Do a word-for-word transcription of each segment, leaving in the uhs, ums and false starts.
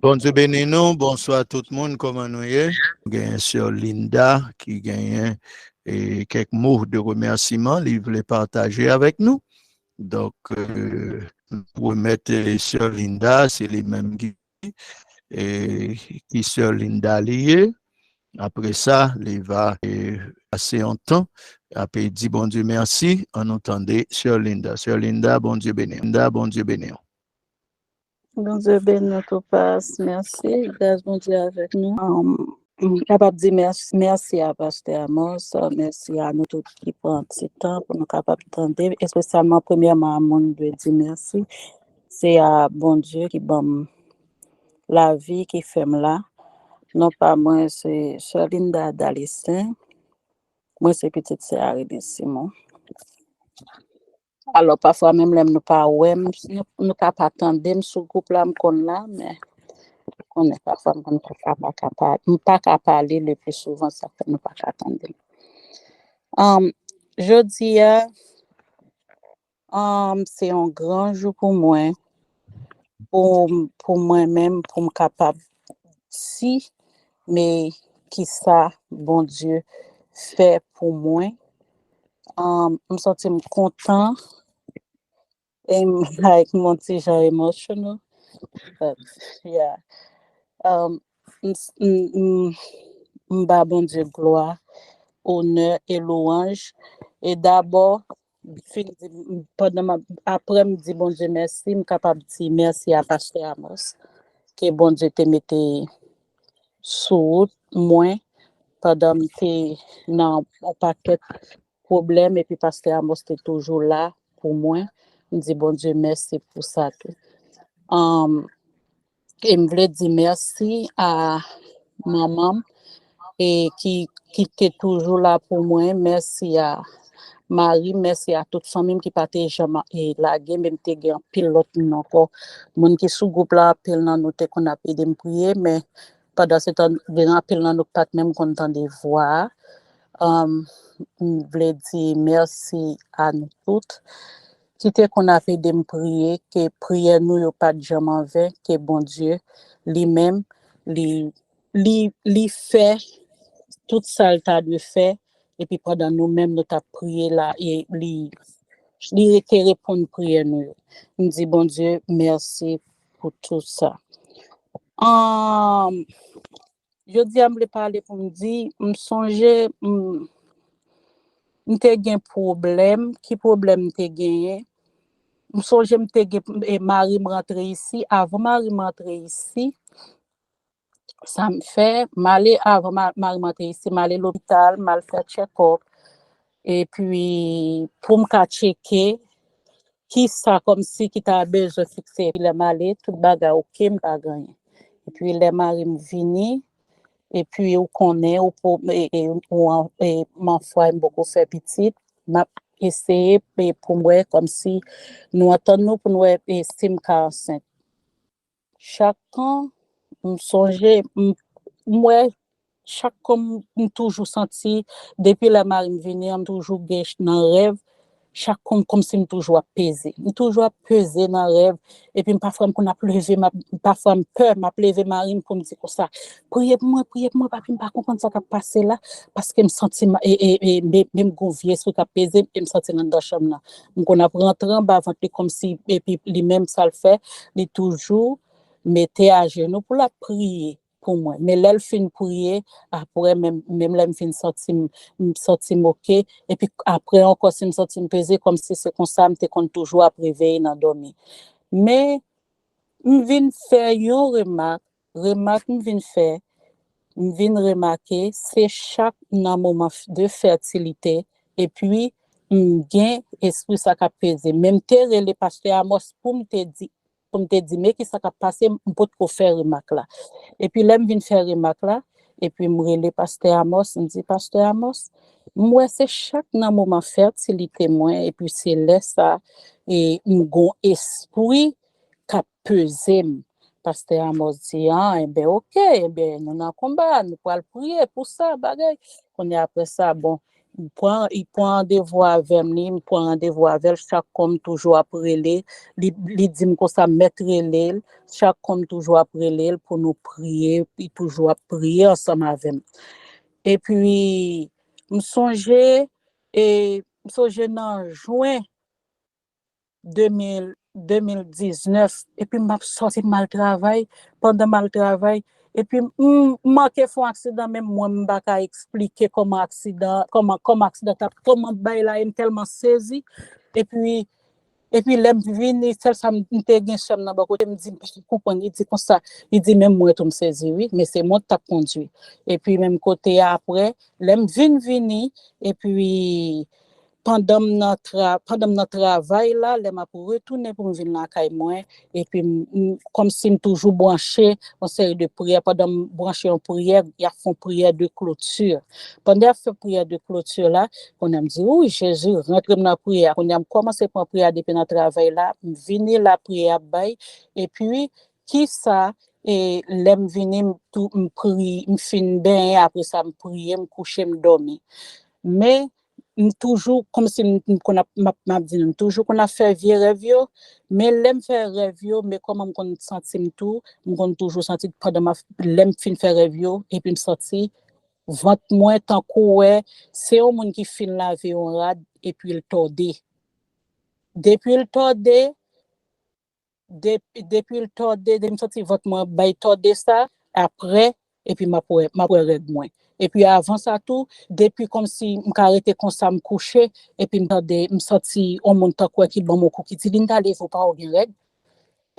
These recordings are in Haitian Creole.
Bondye beni nou. Bonswa tout moun, kòman nou ye? Genyen Sè Linda ki genyen e, kèk mo de remèsiman li vle pataje avèk nou. Donk, e, nou remèt e, Sè Linda, se li menm ki, e, ki Sè Linda li ye. Apre sa, li va e, pase yon tan, apre di Bondye mèsi, an nou tande Sè Linda. Sè Linda, Bondye beni w. Linda, Bondye beni w. Bondye beni w tou, pas. Mèsi. Gras Bondye avèk nou. Um, m kapab di mèsi, mèsi a Pastè Amos, mèsi a nou tout ki pran ti tan pou nou kapab tande, espesyalman premyèman a moun dwe di mèsi. Se a Bondye ki ban m lavi, ki fè m la. Non pa mwen se Sè Linda Dalesten. Mwen se pitit sè Arine Simon. Alò, pafwa, menm lè nou pa wè m, nou, nou ka pa tande m sou gwoup la, m konn la, men konnen pafwa m konn pa ka, pa ka pa, m pa ka pale le pli souvan, sa fè nou pa ka tande m. Um, jodi a, um, se yon gran jou pou mwen, pou, pou mwen menm, pou m kapab di, men kisa Bondye fè pou mwen. Um, m santi m kontan. E m like mon ti jan emotional. But, yeah. Um, m, m, m, m ba Bondye glwa, onè e lwanj. E dabò, fin di, pandan m ap, apre m di Bondye mèsi, m kapab di mèsi a Pastè Amos, ke Bondye te mete sou wout mwen pandan m te nan yon pakèt pwoblèm, epi Pastè Amos te toujou la pou mwen. M di Bondye mèsi pou sa tou. Um, e m vle di mèsi a manman m e ki, ki te toujou la pou mwen. Mèsi a mari m, mèsi a tout fanmi m ki pa te janm e, lage m, e m te gen anpil lòt moun ankò. Moun ki sou gwoup la, anpil nan nou te konn ap ede m priye, men pandan se tan, gen anpil nan nou k pa t menm konn tande vwa a. Um, m vle di mèsi a nou tout ki te konn ap ede m priye, ke priyè nou yo pa t janm anven, ke Bondye li menm, li, li, li fè tout sa l ta dwe fè, epi pandan nou menm nou t ap priye la, e li, li te reponn priyè nou yo. M di Bondye mèsi pou tout sa. Um, jodi a, m vle pale pou m di, m sonje, m, m te gen pwoblèm. Ki pwoblèm m te genyen? M sonje m te gen, e, mari m rantre isi. Avan mari m rantre isi, sa m fè, m ale avan ma, mari m rantre isi, m ale lopital, m al fè tchèkòp. Epi, pou m ka tcheke, kisa kòmsi ki ta bezwen fikse. Epi lè m ale, tout bagay oke, m pa gen anyen. Epi lè mari m vini, epi ou konnen, ou, pou, e, e, ou an, e, m an fway, m poko fè pitit, m ap eseye e, pou m wè kòmsi nou antann nou pou n wè e, si m ka ansent. Chak kan m sonje, m, m wè chak kan m, m toujou santi, depi lè mari m vini an, m toujou gen nan rèv, chak kan m kòmsi m toujou ap peze. M toujou ap peze nan rèv, epi m pafwa m konn ap leve, m ap, pafwa m pè, m ap leve mari m pou m di konsa, priye pou mwen, priye pou mwen, papi, m pa konprann sa k ap pase la, paske m santi m, e, e, e, men, men m gon vye espri k ap peze m, e m santi l anndan chanm nan. M konn ap rantre anba vant li kòmsi, epi li menm sa l fè, li toujou mete ajenou pou l ap priye pou mwen. Men lè l fin priye, apre, menm, menm lè m fin santi m, m santi m oke, epi apre ankò, si m santi m peze, kòmsi se konsa m te konn toujou ap reveye nan dòmi. Men, m vin fè yon remak, remak m vin fè, m vin remake, se chak nan moman f, de fètilite, epi m gen espri sa k ap peze. Men m te rele pastè Amos pou m te di, pou m te di, men kisa k ap pase, m potko fè remak la. Epi lè m vin fè remak la, epi m rele pastè Amos, m di, pastè Amos, m wè se chak nan moman fètilite mwen, epi se lè sa, e m gon espri k ap peze m. Pastè Amos di, an, enben, oke, enben, nou nan konba, nou pral priye pou sa, bagay. Kounye apre sa, bon, pran, li pran randevou avè m, li, m pran randevou avè l, chak kou m toujou ap rele, li, li di m konsa, mèt rele l, chak kou m toujou ap rele l pou nou priye, li toujou ap priye ansanm avè m. Epi, m sonje, e, m sonje nan jen de mil, de mil diznèf, epi m ap sòti m al travay, pandan m al travay, epi m, m manke fè yon aksidan, menm mwen m pa ka eksplike kòman aksidan, kòman, kòman aksidan t ap, kòman bagay la ye, m tèlman sezi, epi, epi lè m vini, sèl sa m, m te gen sè m nan bò kote m, di m pa konprann, li di konsa, li di menm mwen tou m sezi wi, men se mwen k t ap kondwi, epi menm kote a apre, lè m vin vini, epi pandan m nan tra, pandan m nan travay la, lè m ap retounen pou m vin lakay mwen, epi m, m, kòmsi m toujou branche yon seri de priyè, pandan m branche yon priyè, y ap fè yon priyè de kloti. Pandan y ap fè priyè de kloti la, kounye a m di, wi, Jezi, rantre m nan priyè a. Kounye a m kòmanse pran priyè a depi nan travay la, m vini la, priyè a ap bay, epi, kisa, e, lè m vini, m tou, m pri, m fin benyen, apre sa, m priye, m kouche, m dòmi. Men, m toujou, kòmsi m, m konn ap, m ap, m ap di nou, m toujou konn ap fè vye rèv yo, men lè m fè rèv yo, men kòman m konn santi m tou, m konn toujou santi pandan m ap, lè m fin fè rèv yo, epi m santi vant mwen tankou wè, se yon moun ki fin lave yon rad, epi l tòde. Depi l tòde, de, depi l tòde, depi m santi vant mwen bay tòde sa, apre, epi m ap wè, m ap wè règ mwen. Epi avan sa tou, depi kòmsi m ka rete konsa, m kouche, epi m tande, m santi yon moun tankou wè ki ban m yon kou, ki di, Linda, leve w, pa w gen règ?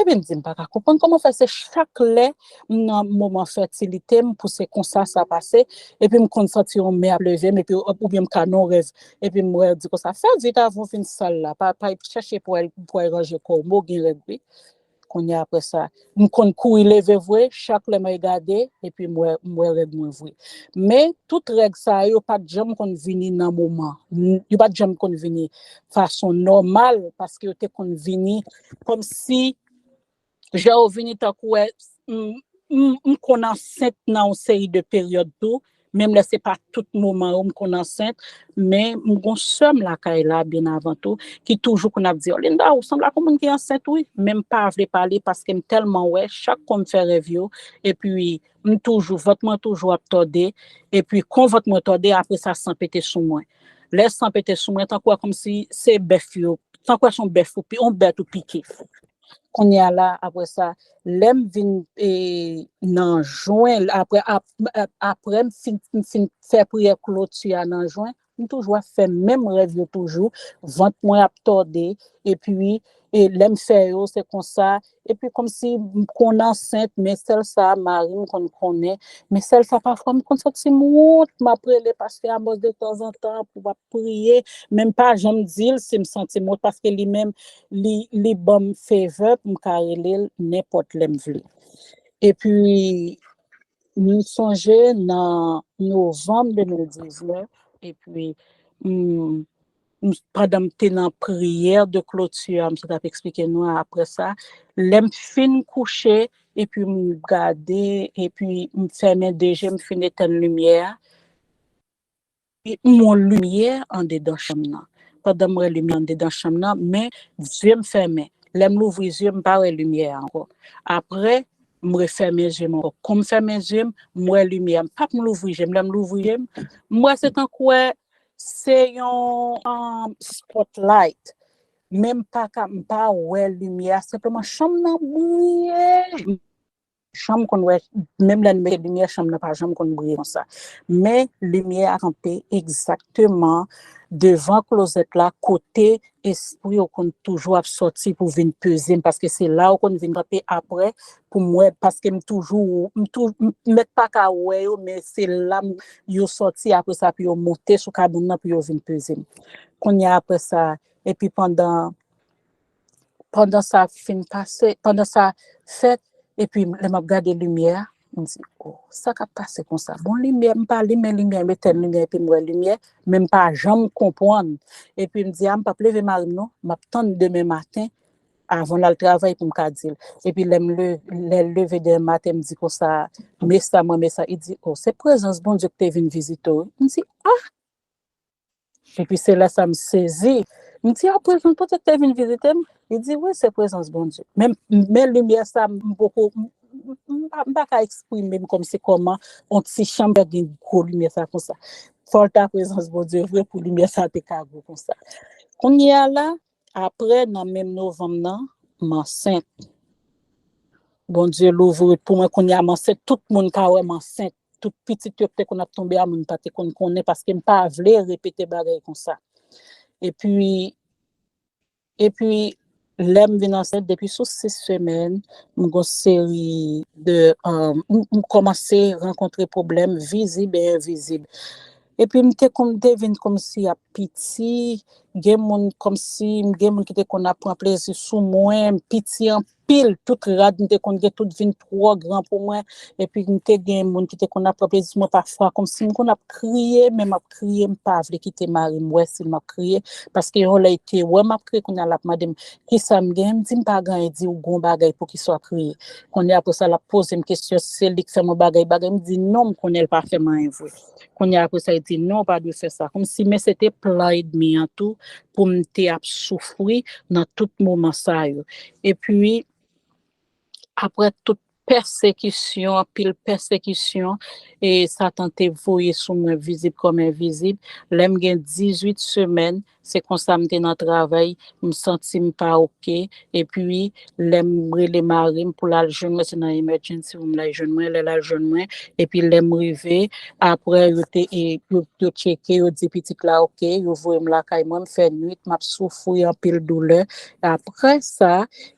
Epi m di, m pa ka konprann kòman fè se chak lè m nan moman fètilite m, pou se konsa sa pase, epi m konn santi yon men ap leve m, epi oubyen m ka nan yon rèv, epi m wè yo di konsa, fè vit avan w vin sal la, pa, pa chèche pou al, pou al ranje kò w, men w gen règ wi. Kounye a apre sa, m konn kouri leve vre, chak lè m regade, epi m wè, m wè règ mwen vre. Men, tout règ sa yo, yo pa t janm konn vini nan moman. N-, yo pa t janm konn vini fason nòmal, paske yo te konn vini kòmsi, jan yo vini tankou wè, m, m, m konn ansent nan yon seri de peryòd tou, menm lè se pa tout moman yo m konn ansent, men m gon sè m lakay la byen avan tou, ki toujou konn ap di, "Oh, Linda, ou sanble ak yon moun ki ansent wi," men m pa vle pale paske m tèlman wè, chak kou m fè rèv yo, epi m toujou, vant mwen toujou ap tòde, epi kon vant mwen tòde, apre sa san pete sou mwen. Lè san pete sou mwen, tankou wè kòmsi se bèf yo, tankou wè se yon bèf ou pi-, yon bèt ou pike. Kounye a la, apre sa, lè m vin, e, nan jen, apre, ap-, ap-, apre m fin, m fin fè priyè kloti a nan jen, m toujou ap fè menm rèv yo toujou, vant mwen ap tòde, epi, e, lè m fè yo, se konsa, epi kòmsi m konn ansent, men sèl sa, mari m konn konnen, men sèl sa, pafwa, m konn santi m wont, m ap rele pastè Amos de tanzantan pou m ap priye, men m pa janm di l si m santi m wont, paske li menm, li, li ban m favor pou m ka rele l nenpòt lè m vle. Epi, m sonje nan novanm de mil diznèf, epi, m, m, pandan m te nan priyè de kloti a, m sot ap eksplike nou apre sa, lè m fin kouche, epi m gade, epi m fèmen de je, m fin etèn limyè a, m wè limyè andedan chanm nan. Pandan m wè limyè andedan chanm nan, men zye m fèmen. Lè m louvri zye m, m pa wè limyè a ankò. Apre, m refèmen zye m ankò. Kon m fèmen zye m, m wè limyè a. M p ap m louvri je m. Lè m louvri je m, m wè se tankou wè se yon, um, spotlight. Men m pa ka, m pa wè limyè a. Senpleman, chanm nan briye. Janm konn wè, menm lè n mete limyè, chanm nan pa janm konn briye konsa. Men limyè a kanpe egzakteman devan klozèt la, kote espri yo konn toujou ap sòti pou vin peze m, paske se la yo konn vin kanpe apre pou m wè, paske m toujou, m tou-, m mèt pa ka wè yo, men se la m, yo sòti apre sa pou yo monte sou kabann nan pou yo vin peze m. Kounye a apre sa, epi pandan, pandan sa fin pase, pandan sa fèt, epi lè m ap gade limyè a, m di, "Oh, sa k ap pase konsa? Bon, limyè, m pa limen limyè, m etèn limyè, epi m wè limyè, men m pa janm konprann." Epi m di, "A, m p ap leve mari m non, m ap tann demen maten, avan l al travay pou m ka di l." Epi lè m le-, lè l leve demen maten, m di konsa, "Mesa, mwen, Mesa." Li di, "Oh, se prezans Bondye ki te vin vizite w wi." M di, "Ah!" Epi se lè sa m sezi. M di, "A, prezans Bondye te vin vizite m?" Li di, "Wi, se prezans Bondye." Men, men limyè sa, m poko, m, m, m pa, m pa ka eksprime m kòmsi kòman yon ti chanm gen gwo limyè sa konsa. Fò l ta prezans Bondye vre pou limyè sa te ka gwo konsa. Kounye a la, apre, nan menm novanm nan, m ansent. Bondye louvri pou mwen, kounye a m ansent, tout moun ka wè m ansent. Tout pitit yo te konn ap tonbe a, moun pa te konn konnen, paske m pa vle repete bagay konsa. Epi, epi, lè m vin ansent, depi sou sis semèn, m gon seri de, um, m, m kòmanse rankontre pwoblèm vizib e envizib. Epi m te konn, m te vin kòmsi ap piti, gen moun kòmsi, gen moun ki te konn ap pran plezi sou mwen, m piti anpil, tout rad m te konn gen, tout vin twò gran pou mwen, epi m te gen moun ki te konn ap pran plezi sou mwen pafwa, kòmsi m konn ap kriye, men m ap kriye, m pa vle kite mari m wè si m ap kriye, paske yon lè li te wè m ap kriye, kounye a l ap mande m, "Kisa m gen?" M di, "M pa gen anyen." Di, "Ou gon bagay, poukisa w ap kriye?" Kounye a apre sa, l ap poze m kesyon, si se li k fè m yon bagay, bagay. M di, "Non, m konnen l pa fè m anyen vre." Kounye a apre sa, li di, "Non, w pa dwe fè sa." Kòmsi, men se te plan ènmi an tou pou m te ap soufri nan tout moman sa yo. Epi, apre tout pèsekisyon, anpil pèsekisyon, e Satan te voye sou mwen vizib kòm envizib, lè m gen dizuit semèn, se konsa m te nan travay, m santi m pa oke, epi lè m rele mari m pou l al jwenn mwen, se nan emergency room l al jwenn mwen, lè l al jwenn mwen, epi lè m rive, apre yo te, e, yo, yo tcheke, yo di pitit la oke, yo voye m lakay mwen, m fè nwit, m ap soufri anpil doulè. Apre sa,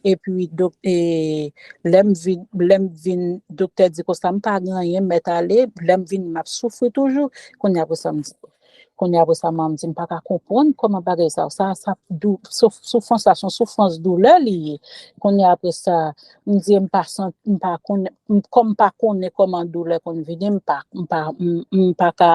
epi dok-, e, lè m vin, lè m vin, doktè di konsa, m pa gen anyen, m mèt ale, lè m vin, m ap soufri toujou. Kounye a apre sa, m di, kounye a apre sa, manman m di, "M pa ka konprann kòman bagay sa, sa, sa, dou-, souf-, soufrans sa, se yon soufrans doulè li ye." Kounye a apre sa, m di, "M pa san-, m pa konnen, m, kòm m pa konnen kòman doulè konn vini, m pa, m pa, m, m pa ka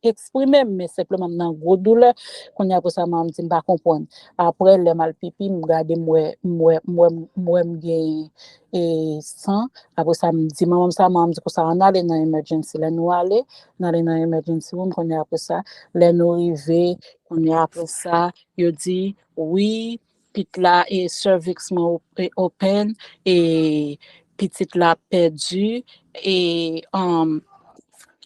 eksprime m, men senpleman m nan gwo doulè." Kounye a apre sa, manman m di, "M pa konprann." Apre, lè m al pipi, m gade, m wè, m wè, m wè, m wè m gen, e, san. Apre sa, m di manman m sa, manman m di konsa, "Ann ale nan emergency." Lè nou ale, n ale nan emergency room, kounye a apre sa, lè nou rive, kounye a apre sa, yo di, "Wi, pit la, e cervix mwen op-, e open, e pitit la pèdi, e, um,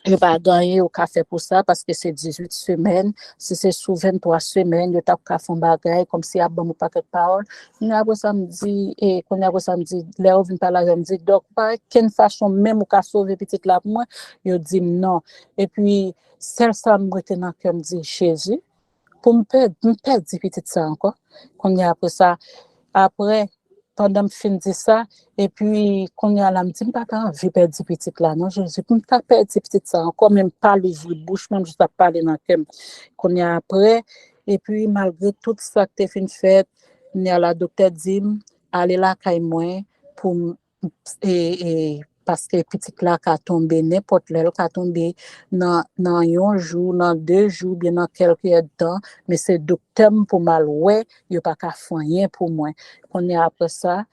yo pa gen anyen yo ka fè pou sa, paske se dizuit semèn, si se sou venntwa semèn, yo t ap ka fè yon bagay, kòmsi ap ban m yon pakèt pawòl." Kounye a apre sa, m di, e, kounye a apre sa, m di, lè yo vin pale avè m, m di, "Dòk, pa gen fason menm ou ka sove pitit la pou mwen?" Yo di m non. Epi, sèl sa m rete nan kè m di, "Jezi, pou m pèdi, m pèdi pitit sa ankò." Kounye a apre sa, apre, pandan m fin di sa, epi kounye a la, m di, "M pa ta anvi pèdi pitit la, non, Jezi, pou m ta pèdi pitit sa ankò, men m pa louvri bouch mwen, m jis ap pale nan kè m." Kounye a apre, epi malgre tout sa k te fin fèt, kounye a la, doktè di m, "Ale lakay mwen pou m e, e, paske pitit la ka tonbe nenpòt lè, l ka tonbe nan, nan yon jou, nan de jou, oubyen nan kèlke èdtan, men se doktè m pou m al wè, yo pa ka fè anyen pou mwen." Kounye a apre sa,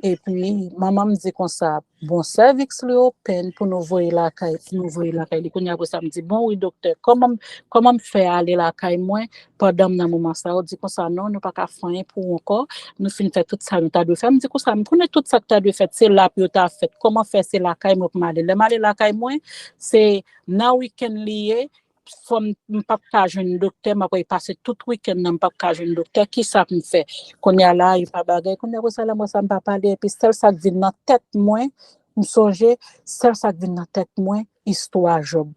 epi manman m di konsa, "Bon, cervix li open pou nou voye lakay, pou nou voye lakay li." Kounye a apre sa, m di, "Bon, wi, doktè, kòman, kòman m fè ale lakay mwen?" Pandan m nan moman sa, yo di konsa, "Non, nou pa ka fè anyen pou ou ankò. Nou fin fè tout sa nou ta dwe fè." M di konsa, "M konnen tout sa k ta dwe fèt, se la pou yo ta fèt. Kòman fè se lakay mwen pou m ale?" Lè m ale lakay mwen, se nan wikenn li ye, fò m, m p ap ka jwenn doktè, m ap pase tout wikenn nan, m p ap ka jwenn doktè, kisa pou m fè? Kounye a la, e pa bagay, kounye a konsa la, mwen sa m pa pale, epi sèl sa k vin nan tèt mwen, m sonje, sèl sa k vin nan tèt mwen, istwa Jòb.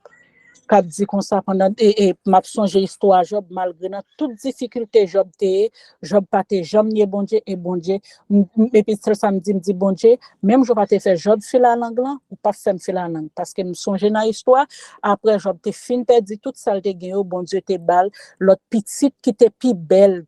K ap di konsa pandan, e, e, m ap sonje istwa Jòb, malgre nan tout difikilte Jòb te ye, Jòb pa te janm nye Bondye, e Bondye, m, m, epi sèl sa m di, m di, "Bondye, menm jan w pa te fè Jòb filalang lan, ou p ap fè m filalang." Paske m sonje nan istwa, apre Jòb te fin pèdi tout sa l te gen yo, Bondye te ba l lòt pitit ki te pi bèl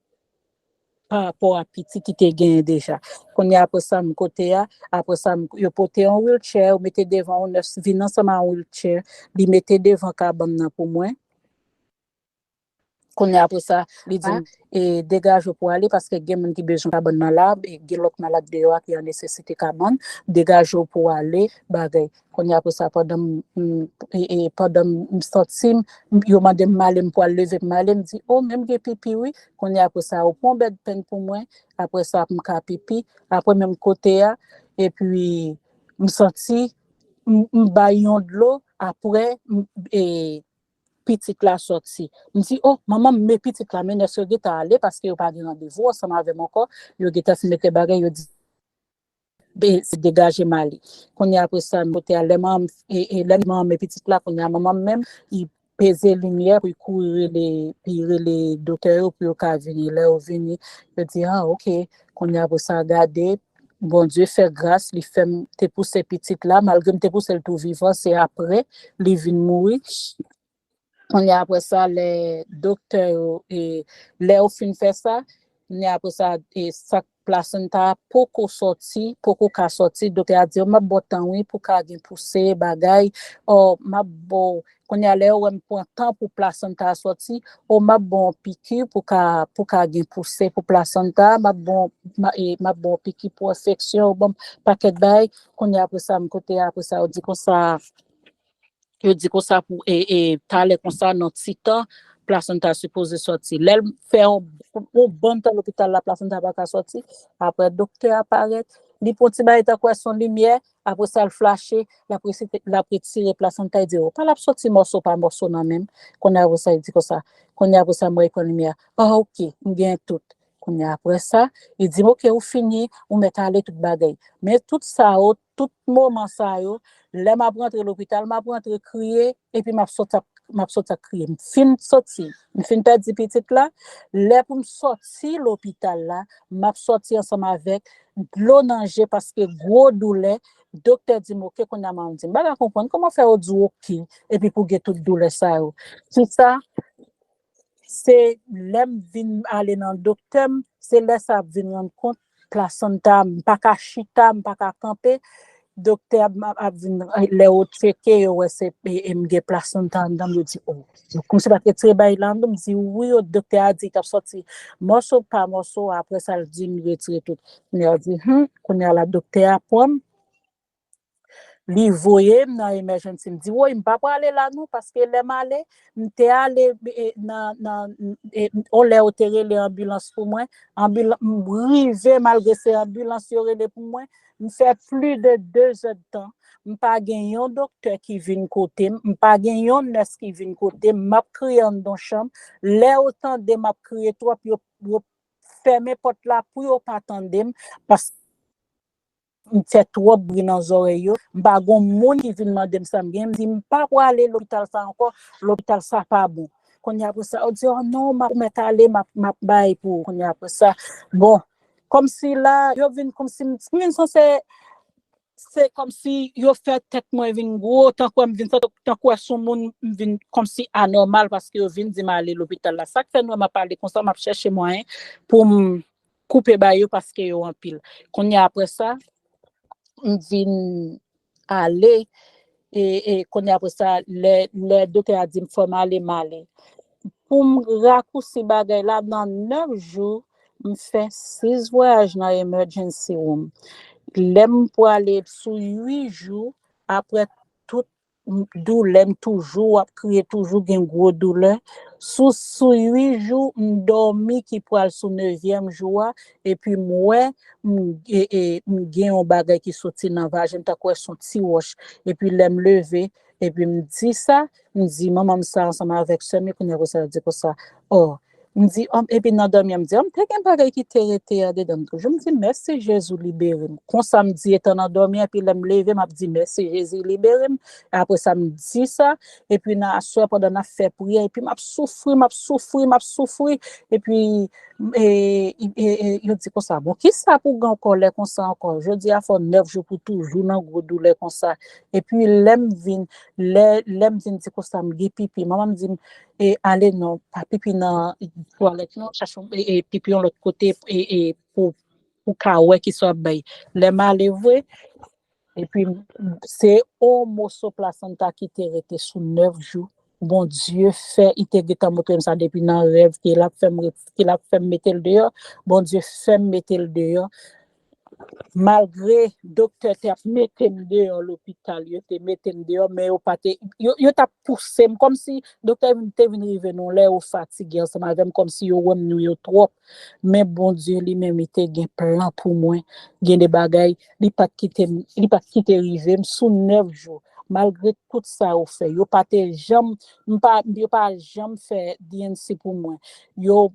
pa rapò a pitit li te genyen deja. Kounye a, apre sa, m kote a, apre sa, m, yo pote yon wheelchair, yo mete devan yon nèf, vin ansanm a yon wheelchair, li mete devan kabann nan pou mwen. Kounye a apre sa, li di m, e, degaje w pou ale, paske gen moun ki bezwen kabann nan la, e, gen lòt malad deyò a ki an nesesite kabann, degaje w pou ale, bagay. Kounye a apre sa, pandan m, m, e, e, pandan m santi m, yo mande m ale, m pral leve m ale, m di, o, men m gen pipi, wi. Kounye a apre sa, yo pran bèdpen pou mwen, apre sa, m ka pipi, apre menm kote a, epi m santi, m, m bay yon dlo, apre, m, e, pitit la sòti. M di, o, manman m, men pitit la, men nès yo gentan ale, paske yo pa gen randevou ansanm avè m ankò, yo gentan fin mete bagay, yo di, be, se degaje m ale. Kounye a apre sa, m kote a, lè manman m, e, e, lè manman m, men pitit la, kounye a manman m menm, li peze limyè pou li kouri rele, pou li rele doktè yo, pou yo ka vini. Lè yo vini, yo di, a, oke. Kounye a apre sa, gade, Bondye fè gras, li fè m te pouse pitit la, malgre m te pouse l tou vivan, se apre, li vin mouri. Kounye a apre sa, lè doktè yo, e, lè yo fin fè sa, kounye a apre sa, e, sa plasenta a poko sòti, poko ka sòti, doktè a di, o, m ap ba w tan wi pou ka gen pouse, bagay, o, m ap ba w, kounye a lè yo wè m pran tan pou plasenta a sòti, o, m ap ba w yon piki pou ka, pou ka gen pouse pou plasenta a, m ap ba w, m a- e, m ap ba w yon piki pou enfeksyon, yo ban m pakèt bagay, kounye a apre sa, m kote a apre sa, yo di konsa, yo di konsa pou, e, e, talè konsa nan ti tan, plasenta sipoze sòti. Lè l fè yon, yon bann tan lopital la, plasenta pa ka sòti. Apre, doktè a parèt, li pran ti bagay tankou wè son limyè, apre sa, l flache, l ap resite, l ap retire plasenta, li di, o, pa l ap sòti mòso pa mòso nan men m. Kounye a apre sa, li di konsa, kounye a apre sa, mwen pran limyè. A, oke, m gen tout. Kounye a apre sa, li di m, oke, ou fini, ou mèt ale tout bagay. Men tout sa yo, tout moman sa yo, lè m ap rantre lopital, m ap rantre kriye, epi m ap sòti ap, m ap sòti ap kriye. M fin sòti, m fin pèdi pitit la, lè pou m sòti lopital la, m ap sòti ansanm avèk dlo nan je paske gwo doulè, doktè di m, oke, kounye a manman m di m, m pa ka konprann kòman fè yo di w oke, epi pou gen tout doulè sa yo. Kisa? Se lè m vin ale nan doktè m, se lè sa ap vin rann kont plasanta, m pa ka chita, m pa ka kanpe. Doktè ap, ap, ap vin, lè yo tcheke, yo wè se, e, e m gen plasanta anndan m, yo di, o. Yo kòmanse pa t retire bagay la anndan m, m di, wi, yo, doktè a di t ap sòti mòso pa mòso, apre sa, l di m retire tout. Kounye a, yo di, hmm, kounye a la, doktè a pran m, li voye m nan emergency. M di, woy, m pa prale la non, paske lè m ale, m te ale, e, nan, nan, e, on lè yo te rele anbilans pou mwen. Anbilan-, m rive, malgre se anbilans yo rele pou mwen, m fè plis de de zè d tan. M pa gen yon doktè ki vin kote m, m pa gen yon nès ki vin kote m, m ap kriye anndan chanm. Lè yo tande m ap kriye twòp, yo, yo fèmen pòt la pou yo pa tande m, paske m fè twòp bri nan zòrèy yo. M pa gon moun ki vin mande m sa m gen. M di, m pa prale lopital sa ankò. Lopital sa pa bon. Kounye a apre sa, yo di, o non, m ap mèt ale, m ap, m ap bay pou ou. Kounye a apre sa, bon, kòmsi la, yo vin kòmsi m, m vin sanse, se kòmsi yo fè tèt mwen vin gwo, tankou m vin santi, tankou wè son moun, m vin kòmsi anòmal, paske yo vin di m ale lopital la. Sa k fè nou wè m ap pale konsa, m ap chèche mwayen pou m koupe bay yo paske yo anpil. Kounye a apre sa, m vin ale, e, e kounye a apre sa, lè, lè doktè a di m fò m ale, m ale. Pou m rakousi bagay la, nan nèf jou, m fè sis vwayaj nan emergency room. Lè m prale sou uit jou, apre tout m, doulè, m toujou ap kriye, toujou gen gwo doulè. Sou, sou uit jou, m dòmi ki pral sou nevyèm jou a, epi m wè, m, e, e, m gen yon bagay ki soti nan vajen m, tankou wè se yon ti wòch. Epi lè m leve, epi m di sa, m di manman m sa ansanm avèk sè m, e kounye a apre sa, yo di konsa, o, m di, o, epi nan dòmi an, m di, o, m te gen bagay ki te rete andedan m toujou. M di, mèsi Jezi libere m. Konsa m di etan nan dòmi an, epi lè m leve, m ap di, mèsi Jezi libere m. Apre sa, m di sa, epi nan aswè, pandan n ap fè priyè, epi m ap soufri, m ap soufri, m ap soufri. Epi, e, e, e, yo di konsa, bon, kisa pou gen kòlè konsa ankò? Jodi a fè nèf jou pou toujou nan gwo doulè konsa. Epi lè m vin, lè, lè m vin di konsa, m gen pipi. Manman m di m, e, ale non, pa pipi nan twalèt non, chache yon, e, e, pipi yon lòt kote, e, e, pou, pou ka wè kisa w ap bay. Lè m ale vre, epi m, se yon moso plasanta ki te rete sou nèf jou. Bondye fè, li te gentan montre m sa depi nan rèv, ke l ap fè m ret-, ke l ap fè m mete l deyò. Bondye fè m mete l deyò. Malgre doktè te ap mete m deyò lopital, yo te mete m deyò, men yo pa te, yo, yo t ap pouse m, kòmsi doktè vin, te vin rive nan yon lè yo fatige ansanm avè m, kòmsi yo wè m nou yo twòp. Men Bondye li menm, li te gen plan pou mwen. Gen de bagay, li pa t kite m, li pa t kite rive m sou nèf jou. Malgre tout sa yo fè, yo pa te janm, m pa, yo pa janm fè D N C pou mwen. Yo,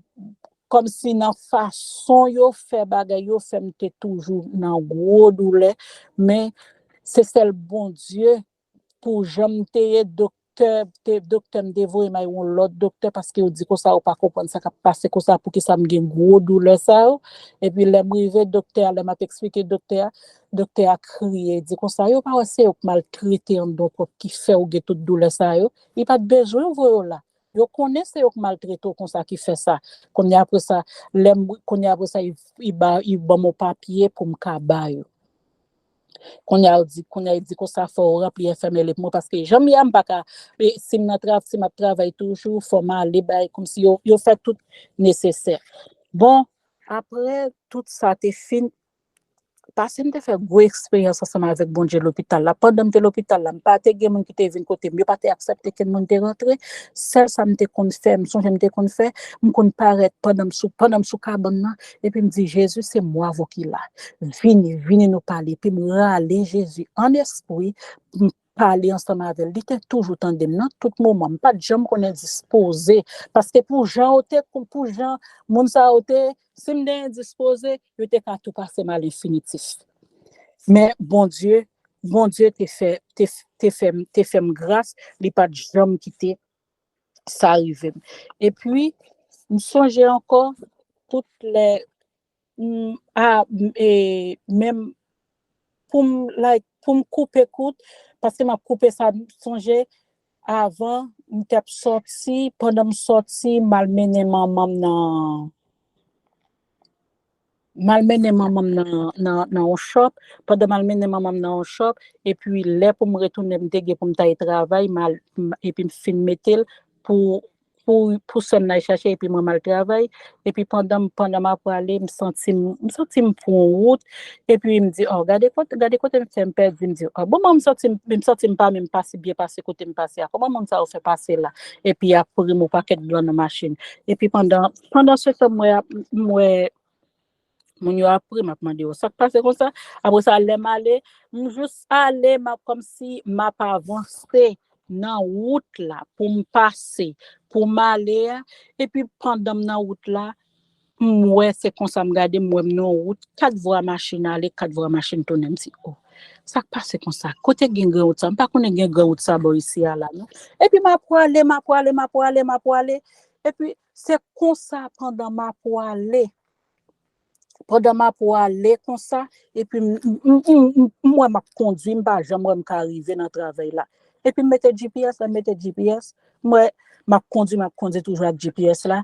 kòmsi nan fason yo fè bagay yo, fè m te toujou nan gwo doulè, men se sèl Bondye pou jan m te ye, doktè, te, doktè m te voye m al yon lòt doktè, paske yo di konsa, ou pa konprann sa k ap pase konsa, poukisa m gen gwo doulè sa yo. Epi lè m rive, doktè a, lè m ap eksplike doktè a, doktè a kriye, di konsa, yo pa wè se yo k maltrete anndan w twòp ki fè w gen tout doulè sa yo. Li pa t bezwen voye w la. Yo konnen se yo k maltrete w konsa ki fè sa. Kounye a apre sa, lè m, kounye a apre sa, li, li ba, li ban m yon papye pou m ka ba yo. Kounye a, yo di, kounye a, yo di konsa, fò w ranpli F M L A pou mwen, paske jan m ye a, m pa ka, e, si m nan trav-, si m ap travay toujou, fò m ale bay, kòmsi yo, yo fè tout nesesè. Bon, apre tout sa te fin pase, m te fè gwo eksperyans ansanm avèk Bondye lopital la. Pandan m te lopital la, m pa te gen moun ki te vin kote m. Yo pa te aksepte kenn moun te rantre. Sèl sa m te konn fè, m sonje m te konn fè, m konn parèt pandan m sou, pandan m sou kabann nan, epi m di, Jezi, se mwen avè w ki la. Vini, vini nou pale. Epi m rale Jezi an espri, m pale ansanm avè l. Li te toujou tande m nan tout moman. M pa t janm konn endispoze. Paske pou jan yo te, pou jan moun sa yo te, si m te endispoze, yo te ka tou pase m a lenfinitif. Men Bondye, Bondye te fè, te, te fè, m- te fè m gras, li pa t janm kite sa rive m. Epi, m sonje ankò, tout lè, m, a, m, e, menm pou m, like, pou m koupe kout, paske m ap koupe sa, m sonje, avan, m t ap sòti, pandan m sòti, m al mennen manman m nan, m al mennen manman m nan, nan, nan yon shop. Pandan m al mennen manman m nan yon shop, epi lè pou m retounen, m te gen pou m t al travay, m al, m- epi m fin mete l pou, pou, pou sè m nan al chache, epi mwen m al travay. Epi pandan m, pandan m ap prale, m santi m, m santi m pran yon wout, epi m di, oh, gade kote, gade kote m fè m pèdi, m di, oh, bon, mwen m santi m, m santi m pa menm pase byen pase kote m pase a. Kòman moun sa yo fè pase la? Epi y ap pran yon pakèt blan nan machin. Epi pandan, pandan se tan, m wè, m wè moun yo ap ri, m ap mande yo sa k pase konsa. Apre sa, lè m ale, m jis ale, m ap kòmsi m ap avanse nan wout la pou m pase, pou m ale a. Epi pandan m nan wout la, m wè se konsa m gade, m wè m nan wout, kat vwa machin ale, kat vwa machin tounen. M di, oh, sa k pase konsa? Kote gen gran wout sa? M pa konnen gen gran wout sa bò isi a la, non. Epi m ap prale, m ap prale, m ap prale, m ap prale. Epi se konsa pandan m ap prale, pandan m ap prale konsa, epi m, m, m, m, m, m wè m ap kondui, m pa janm wè m ka rive nan travay la. Epi m mete G P S la, m mete G P S, m wè m ap kondui, m ap kondui toujou ak G P S la.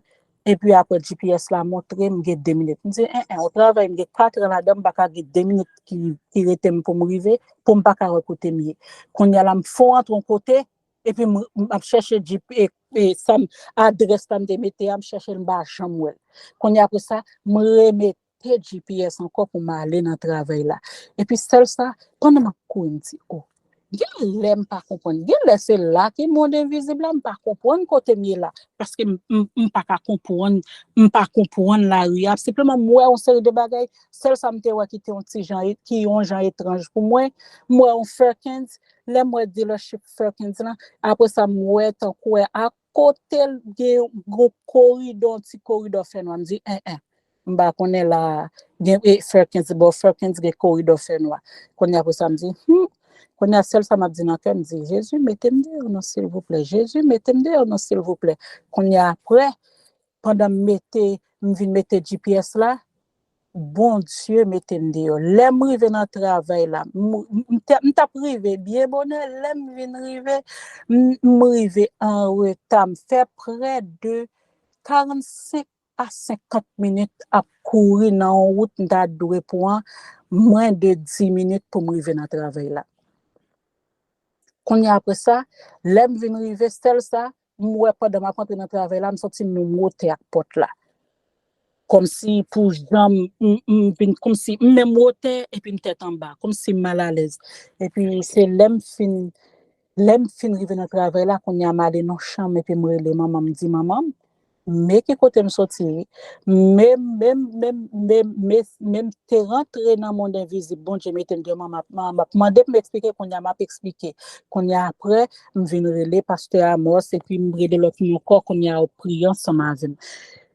Epi apre G P S la montre m gen de minit. M di, en, en, yon travay m gen kat an ladan, m pa ka gen de minit ki, ki rete m pou m rive, pou m pa ka wè kote m ye. Kounye a la, m fon antre yon kote, epi m, m ap chèche G P, e, e, sa m, adrès la m te mete a, m chèche l, m pa janm wè l. Kounye a apre sa, m remete G P S ankò pou m ale nan travay la. Epi sèl sa, pandan m ap kouri, m di, oh, gen lè m pa konprann. Gen lè se la ki mond envizib la, m pa konprann kote m ye la. Paske m, m, m pa ka konprann, m pa konprann lari a. Senpleman, m wè yon seri de bagay, sèl sa m te wè ki te yon ti jan, e- ki yon jan etranj pou mwen, m wè yon Firkins, lè m wè dealership Firkins lan, apre sa, m wè tankou wè akote l gen yon koridò, yon ti koridò fènwa. M di, en, en, m pa konnen la, gen, e, Firkins, bò Firkins gen koridò fènwa. Kounye a apre sa, m di, hmm. Kounye a, sèl sa m ap di nan kè m, m di, Jezi, mete m deyò non, silvouplè. Jezi, mete m deyò non, silvouplè. Kounye a apre, pandan m mete, m vin mete G P S la, Bondye mete m deyò. Lè m rive nan travay la, m, m, m te- m t ap rive byen bonè. Lè m vin rive, m, m rive an reta. M fè prè de karannsenk a senkant minit ap kouri nan yon wout m ta dwe pran mwen de dis minit pou m rive nan travay la. Kounye a apre sa, lè m vin rive, sèl sa, m wè pandan m ap antre nan travay la, m santi m menm wote ak pòt la. Kòmsi pou jan m, m, m vin, kòmsi m menm wote, epi m tèt anba, kòmsi m malalèz. Epi se lè m fin, lè m fin rive nan travay la, kounye a m ale nan chanm, epi m rele manman m, m di, "Manman, men ki kote m soti wi. Men, men, men, men, men, men m te rantre nan mond envizib. Bondye mete m deyò, manman, manman m ap mande m eksplike, kounye a m ap eksplike." Kounye a apre, m vin rele pastè Amos, epi m rele lòt moun ankò, kounye a yo priye ansanm avè m.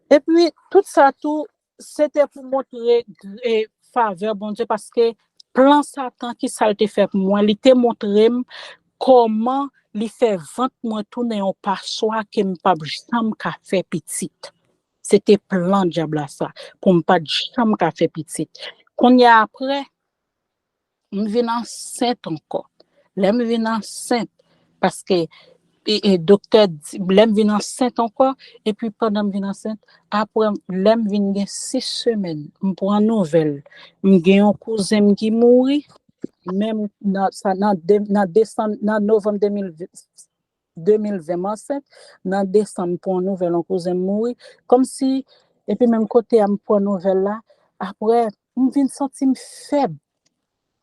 Epi, tout sa tou, se te pou montre favè Bondye, paske plan Satan, ki sa l te fè pou mwen, li te montre m kòman li fè vant mwen tounen yon paswa ke m p ap janm ka fè pitit. Se te plan dyab la sa, pou m pa t janm ka fè pitit. Kounye a apre, m vin ansent ankò. Lè m vin ansent, paske e, e, doktè di, lè m vin ansent ankò, epi pandan m vin ansent, apre, lè m vin gen sis semèn, m pran nouvèl, m gen yon kouzen m ki mouri, menm nan, sa, nan, de, nan desanm, nan novanm de mil ven, de mil ven, m ansent, nan desanm, m pran nouvèl, yon kouzen m mouri, kòmsi, epi menm kote a m pran nouvèl la, apre, m vin santi m fèb.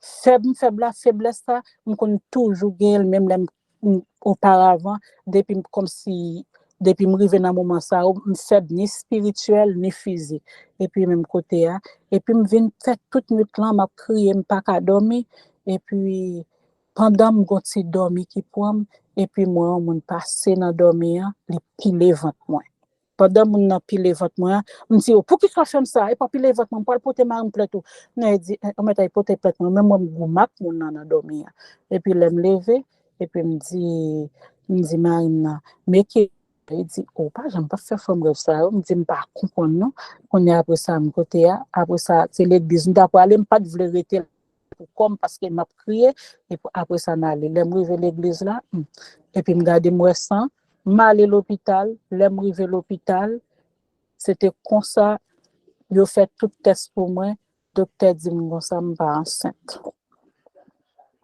Fèb m fèb la, feblès sa, m konn toujou genyen l, menm lè m, m, oparavan, depi m, kòmsi, depi m rive nan moman sa yo, m fèb ni espirityèl, ni fizik. Epi menm kote a, epi m vin fè tout nwit lan, m ap kriye, m pa ka dòmi. Epi, pandan m gon ti dòmi ki pran m, epi m wè yon moun pase nan dòmi an, li pile vant mwen. Pandan moun nan pile vant mwen an, m di yo, "Poukisa w fè m sa? E pa pile vant mwen, m pral pote mari m plent ou." Non, li di, "Eh, ou mèt al pote plent mwen, men mwen m goumen ak moun nan nan dòmi an." Epi lè m leve, epi m di, m di mari m nan, "Men ki," li di, "Ou pa janm p ap fè fanm rèv sa yo." M di, "M pa konprann non." Kounye a apre sa, m kote a, apre sa, se legliz m ta pwale, m pa t vle rete pou kò m paske m ap kriye. Epi apre sa, m ale. Lè m rive legliz la, hmm, epi m gade, m wè san, m ale lopital. Lè m rive lopital, se te konsa, yo fè tout tès pou mwen. Doktè di m konsa, m pa ansent.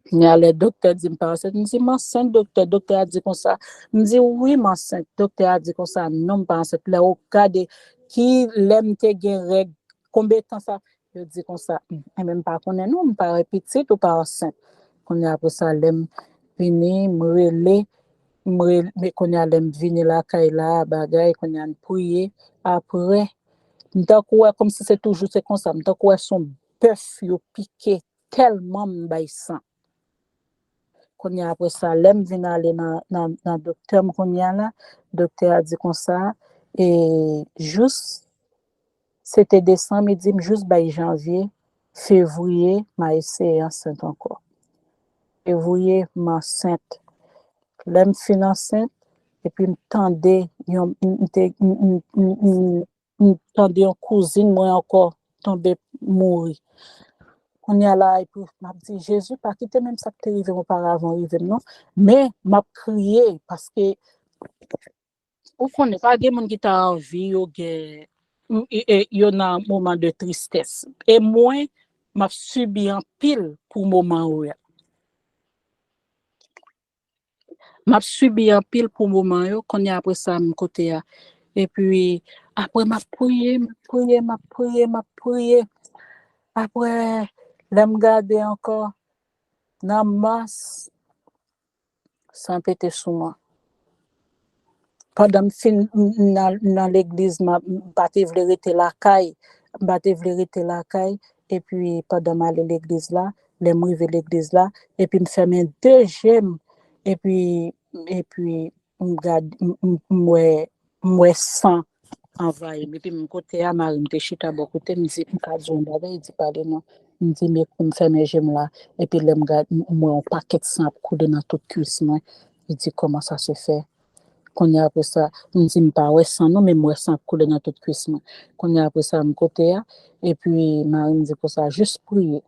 Kounye a lè doktè di m pa ansent, m di, "M ansent, doktè." Doktè a di konsa, m di, "Wi, m ansent." Doktè a di konsa, "Non, m pa ansent." Lè yo gade ki lè m te gen règ, konbyen tan sa, yo di konsa, "Hmm, enben m pa konnen non, m pa wè pitit, ou pa ansent." Kounye a apre sa, lè m vini, m rele, m rele, men kounye a lè m vini lakay la, bagay, kounye a n priye. Apre, m tankou wè kòmsi se toujou se konsa, m tankou wè se yon bèf yo pike tèlman m bay san. Kounye a apre sa, lè m vin ale nan, nan, nan doktè m kounye a la, doktè a di konsa, e jous, se te desanm, li di m jous bay janvye, fevriye, m a eseye ansent ankò. Fevriye, m ansent. Lè m fin ansent, epi m tande yon, m, m te, m, m, m, m, m tande yon kouzin mwen ankò tonbe mouri. Kounye a la, epi m ap di, "Jezi, pa kite menm sa k te rive m oparavan rive m non." Men, m ap kriye, paske, ou konnen, pa gen moun ki ta anvi yo gen, e, e, yo nan moman de tristès. E mwen, m ap sibi anpil pou moman yo a. M ap sibi anpil pou moman yo, kounye a apre sa, m kote a. Epi, apre, m ap priye, m ap priye, m ap priye, m ap priye. Apre, lè m gade ankò, nan mas, san pete sou mwen. Pandan m fin, m, m nan, nan legliz, m, m pa te vle rete lakay. M pa te vle rete lakay. Epi, pandan m ale legliz la, lè m rive legliz la, epi m fèmen de je m, epi, epi m gad, m, m, m wè, m wè san anvayi m. Epi m kote a, mari m te chita bò kote m, di, m ka di yon bagay, li di, "Pale non." M di, men kou m fèmen je m la, epi lè m gad, m, m wè yon pakèt san ap koule nan tout kwis mwen. Li di, "Comment ça se fait?" Kounye a apre sa, m di, "M pa wè san non, men m wè san ap koule nan tout kwis mwen." Kounye a apre sa, m kote a, epi mari m di konsa, "Jis priye."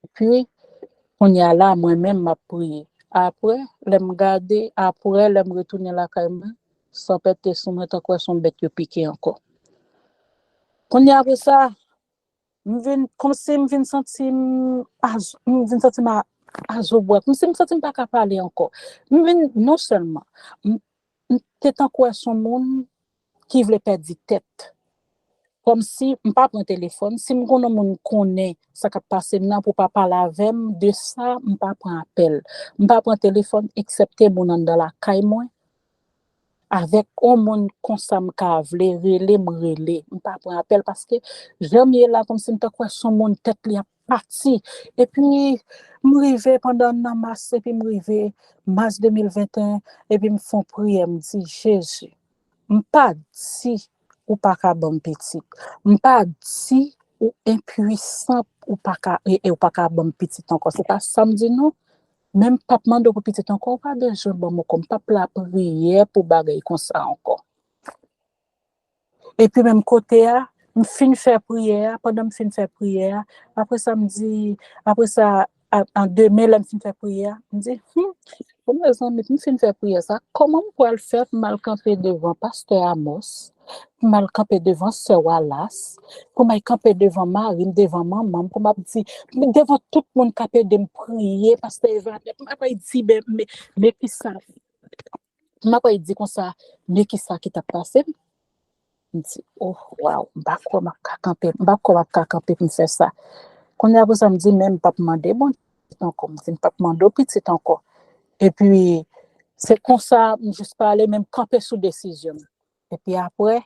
Epi, kounye a la, mwen menm, m ap priye. Apre, lè m gade, apre, lè m retounen lakay mwen, san pete sou mwen, tankou se yon bèt yo pike ankò. Kounye a apre sa, m vin, kòmsi m vin santi m, a, m vin santi m a, a zo bwa, kòmsi m santi m pa ka pale ankò. M vin, non sèlman, m, m te tankou wè se yon moun ki vle pèdi tèt. Kòmsi m pa pran telefòn, si m konnen yon moun konnen sa k ap pase m nan pou pa pale avè m de sa, m pa pran apèl. M pa pran telefòn eksepte moun anndan lakay mwen. Avèk yon moun konsa m ka vle rele, m rele. M pa pran apèl paske jan m ye la, kòmsi m tankou wè se yon moun tèt li ap pati. Epi, m rive pandan nan mas, epi m rive mas de mil venteyen, epi m fè yon priyè, m di, Jezi, m pa di ou pa ka ban m pitit. M pa di ou enpwisan, ou pa ka, e, e ou pa ka ban m pitit ankò. Se pa sa m di non. Men m p ap mande w pou pitit ankò, ou pa bezwen ban m ankò. M p ap lapriyè pou bagay konsa ankò. Epi menm kote a, m fin fè priyè a, pandan m fin fè priyè a, apre sa m di, apre sa, a, an demen lè m fin fè priyè a, m di, hmm, bon mezanmi, m fin fè priyè sa, kòman m pral fè pou m al kanpe devan pastè Amos, pou m al kanpe devan sè Wallace, pou m al kanpe devan mari m, devan manman m, pou m ap di, devan tout moun k ap ede m priye, pastè Evanet, m ap di, men, men, men kisa, m ap di konsa, men kisa ki t ap pase m. M di, oh, waw, m pa kwè m ap ka kanpe, m pa kwè m ap ka kanpe pou m fè sa. Kounye a apre sa, m di, men m p ap mande Bondye pitit ankò, m di, m p ap mande w pitit ankò. Epi, se konsa, m jis pale, men m kanpe sou desizyon m. Epi apre,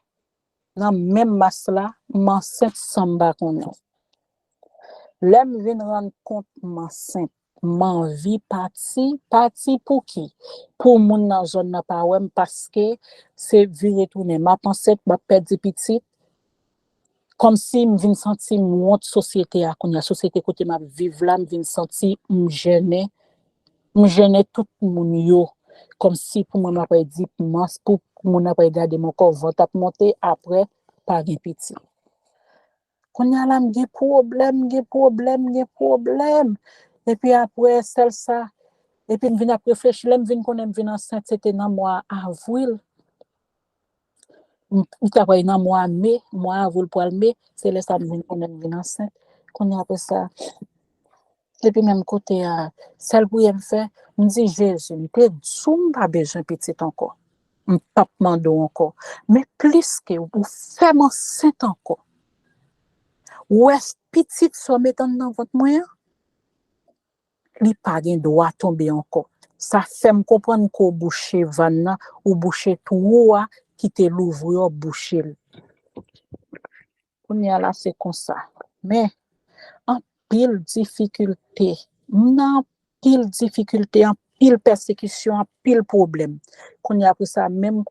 nan menm mas la, m ansent san m pa konnen. Lè m vin rann kont m ansent, m anvi pati, pati pou ki? Pou moun nan zòn nan pa wè m paske se vire tounen. M ap ansent, m ap pèdi pitit. Kòmsi m vin santi m wont sosyete a kounye a. Sosyete kote m ap viv la, m vin santi m jennen. M jennen tout moun yo. Kòmsi pou mwen, m ap di, m ans-, pou moun ap gade m ankò, vant ap monte, apre, pa gen pitit. Kounye a la, m gen pwoblèm, m gen pwoblèm, m gen pwoblèm. Epi apre, sèl sa, epi m vin ap reflechi, lè m vin konnen m vin ansent, se te nan mwa avril. M, m ta pral nan mwa me, mwa avril pral me, se lè sa m vin konnen m vin ansent. Kounye a apre sa, epi menm kote a, sèl priyè m fè, m di, Jezi, m te di w m pa bezwen pitit ankò. M p ap mande w ankò. Men pliske ou fè m ansent ankò. Ou wè pitit sa w met anndan vant mwen an? Li pa gen dwa tonbe ankò. Sa fè m konprann ke w bouche vàn nan, ou bouche twou a ki te louvri an, w bouche l. Kounye a la, se konsa. Men, anpil difikilte. M nan anpil difikilte, anpil pèsekisyon, anpil pwoblèm. Kounye a apre sa, menm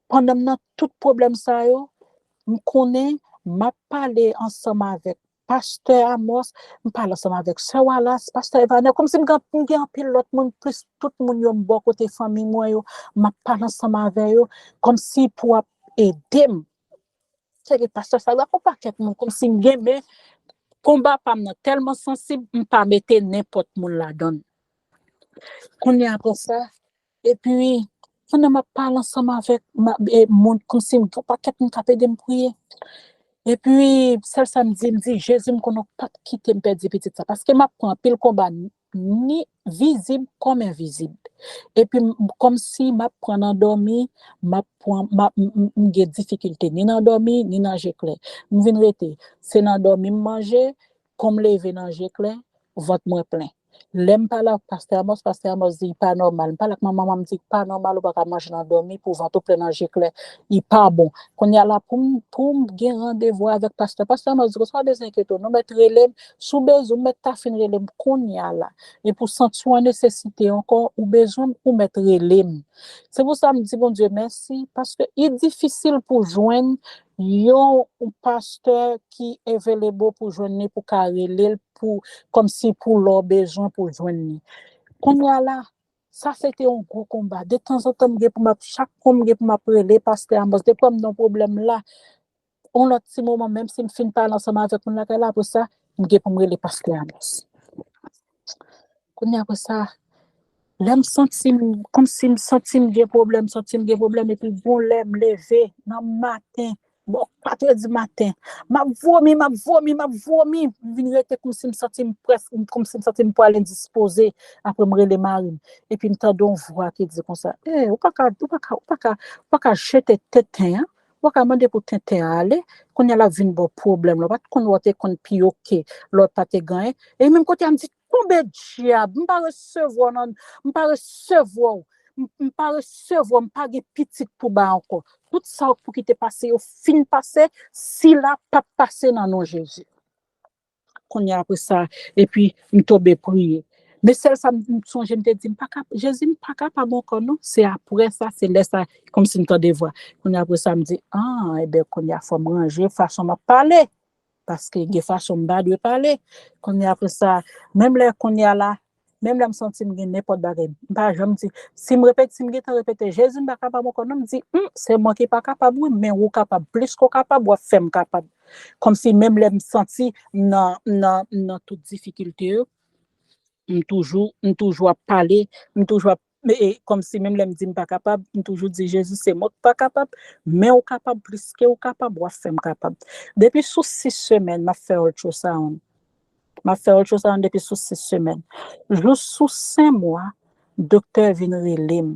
pandan m nan tout pwoblèm sa yo, m konnen m ap pale ansanm avèk pastè Amos, m pale ansanm avèk sè Wallace, pastè Evaner, kòmsi m gen, m gen anpil lòt moun, plis tout moun yo m bò kote fanmi mwen yo, m ap pale ansanm avè yo, kòmsi pou ap ede m. Se gen pastè sa yo ak yon pakèt moun, kòmsi m gen, men konba pa m nan tèlman sansib, m pa mete nenpòt moun ladan l. Kounye a apre sa, epi, pandan m ap pale ansanm avèk ma-, e, moun, kòmsi m gen yon pakèt moun k ap ede m priye. Epi, sèl sa m di, m di, Jezi, m konnen w p ap kite m pèdi pitit sa, paske m ap pran anpil konba, ni vizib kòm envizib. Epi, m, kòmsi m ap pran nan dòmi, m ap pran, m ap, m, m, m gen difikilte ni nan dòmi, ni nan je klè. M vin rete, se nan dòmi m manje, kon m leve nan je klè, vant mwen plen. Lè m pale ak pastè Amos, pastè Amos di, "Li pa nòmal." M pale ak manman m, m di, "Li pa nòmal, ou pa ka manje nan dòmi pou vant ou plen nan je klè. Li pa bon." Kounye a la, pou m, pou m gen randevou avèk pastè, pastè Amos di, "Sa w bezwen enkyete w, non, mèt rele m. Si w bezwen, ou mèt ta fin rele m kounye a la. Epi w santi w an nesesite ankò, ou bezwen m, ou mèt rele m." Se pou sa m di Bondye mèsi, paske li difisil pou jwenn yon pastè ki available pou jwenn li, pou ka rele l, pou, kòmsi pou lè w bezwen pou jwenn li. Kounye a la, sa se te yon gwo konba. De tanzantan, m gen pou m ap, chak kou m gen pou m ap rele pastè Amos, depi m nan pwoblèm la, yon lòt ti moman, menm si m fin pale ansanm avèk moun lakay la, apre sa, m gen pou m rele pastè Amos. Kounye a apre sa, lè m santi m, kòmsi m santi m gen pwoblèm, santi m gen pwoblèm, epi gon lè m leve nan maten, bò kat Jedi maten, m ap vomi, m ap vomi, m ap vomi. M vin rete kòmsi m santi m prèske, kòmsi m santi m pral endispoze. Apre m rele mari m. Epi m tande yon vwa ki di konsa, e, ou pa ka, ou pa ka, ou pa ka, ou pa ka jete tenten an. Ou pa ka mande pou tenten an ale. Kounye a l ap vin ba w pwoblèm la. Ou pa t konn wè w te konn pi oke lè w pa te gen anyen. E menm kote a m di, tonbe dyab, m pa resevwa w nan, m pa resevwa w. M, m pa resevwa w, m pa gen pitit pou bay ankò. Tout sa w pou ki te pase yo fin pase, sila p ap pase nan non Jezi. Kounye a apre sa, epi m tonbe priye. Men sèl sa m, m sonje, m te di, m pa ka, Jezi, m pa kapab ankò non. Se apre sa, se lè sa, kòmsi m tande vwa. Kounye a apre sa, m di, an, enben, kounye a fò m ranje fason m ap pale. Paske gen fason m pa dwe pale. Kounye a apre sa, menm lè kounye a la, menm lè m santi m gen nenpòt bagay, m pa janm di, si m repete, si m gentan repete, Jezi, m pa kapab ankò non, m di, hmm, se mwen ki pa kapab, wi, men ou kapab, plis ke w kapab, w ap fè m kapab. Kòmsi menm lè m santi m nan, m nan, m nan tout difikilte yo, m toujou, m toujou ap pale, m toujou ap, e, kòmsi menm lè m di m pa kapab, m toujou di, Jezi, se mwen ki pa kapab, men ou kapab, plis ke ou kapab, w ap fè m kapab. Depi sou sis semèn, m ap fè ultrasound. M ap fè ultrasound depi sou sis semèn. Jous sou senk mwa, doktè vin rele m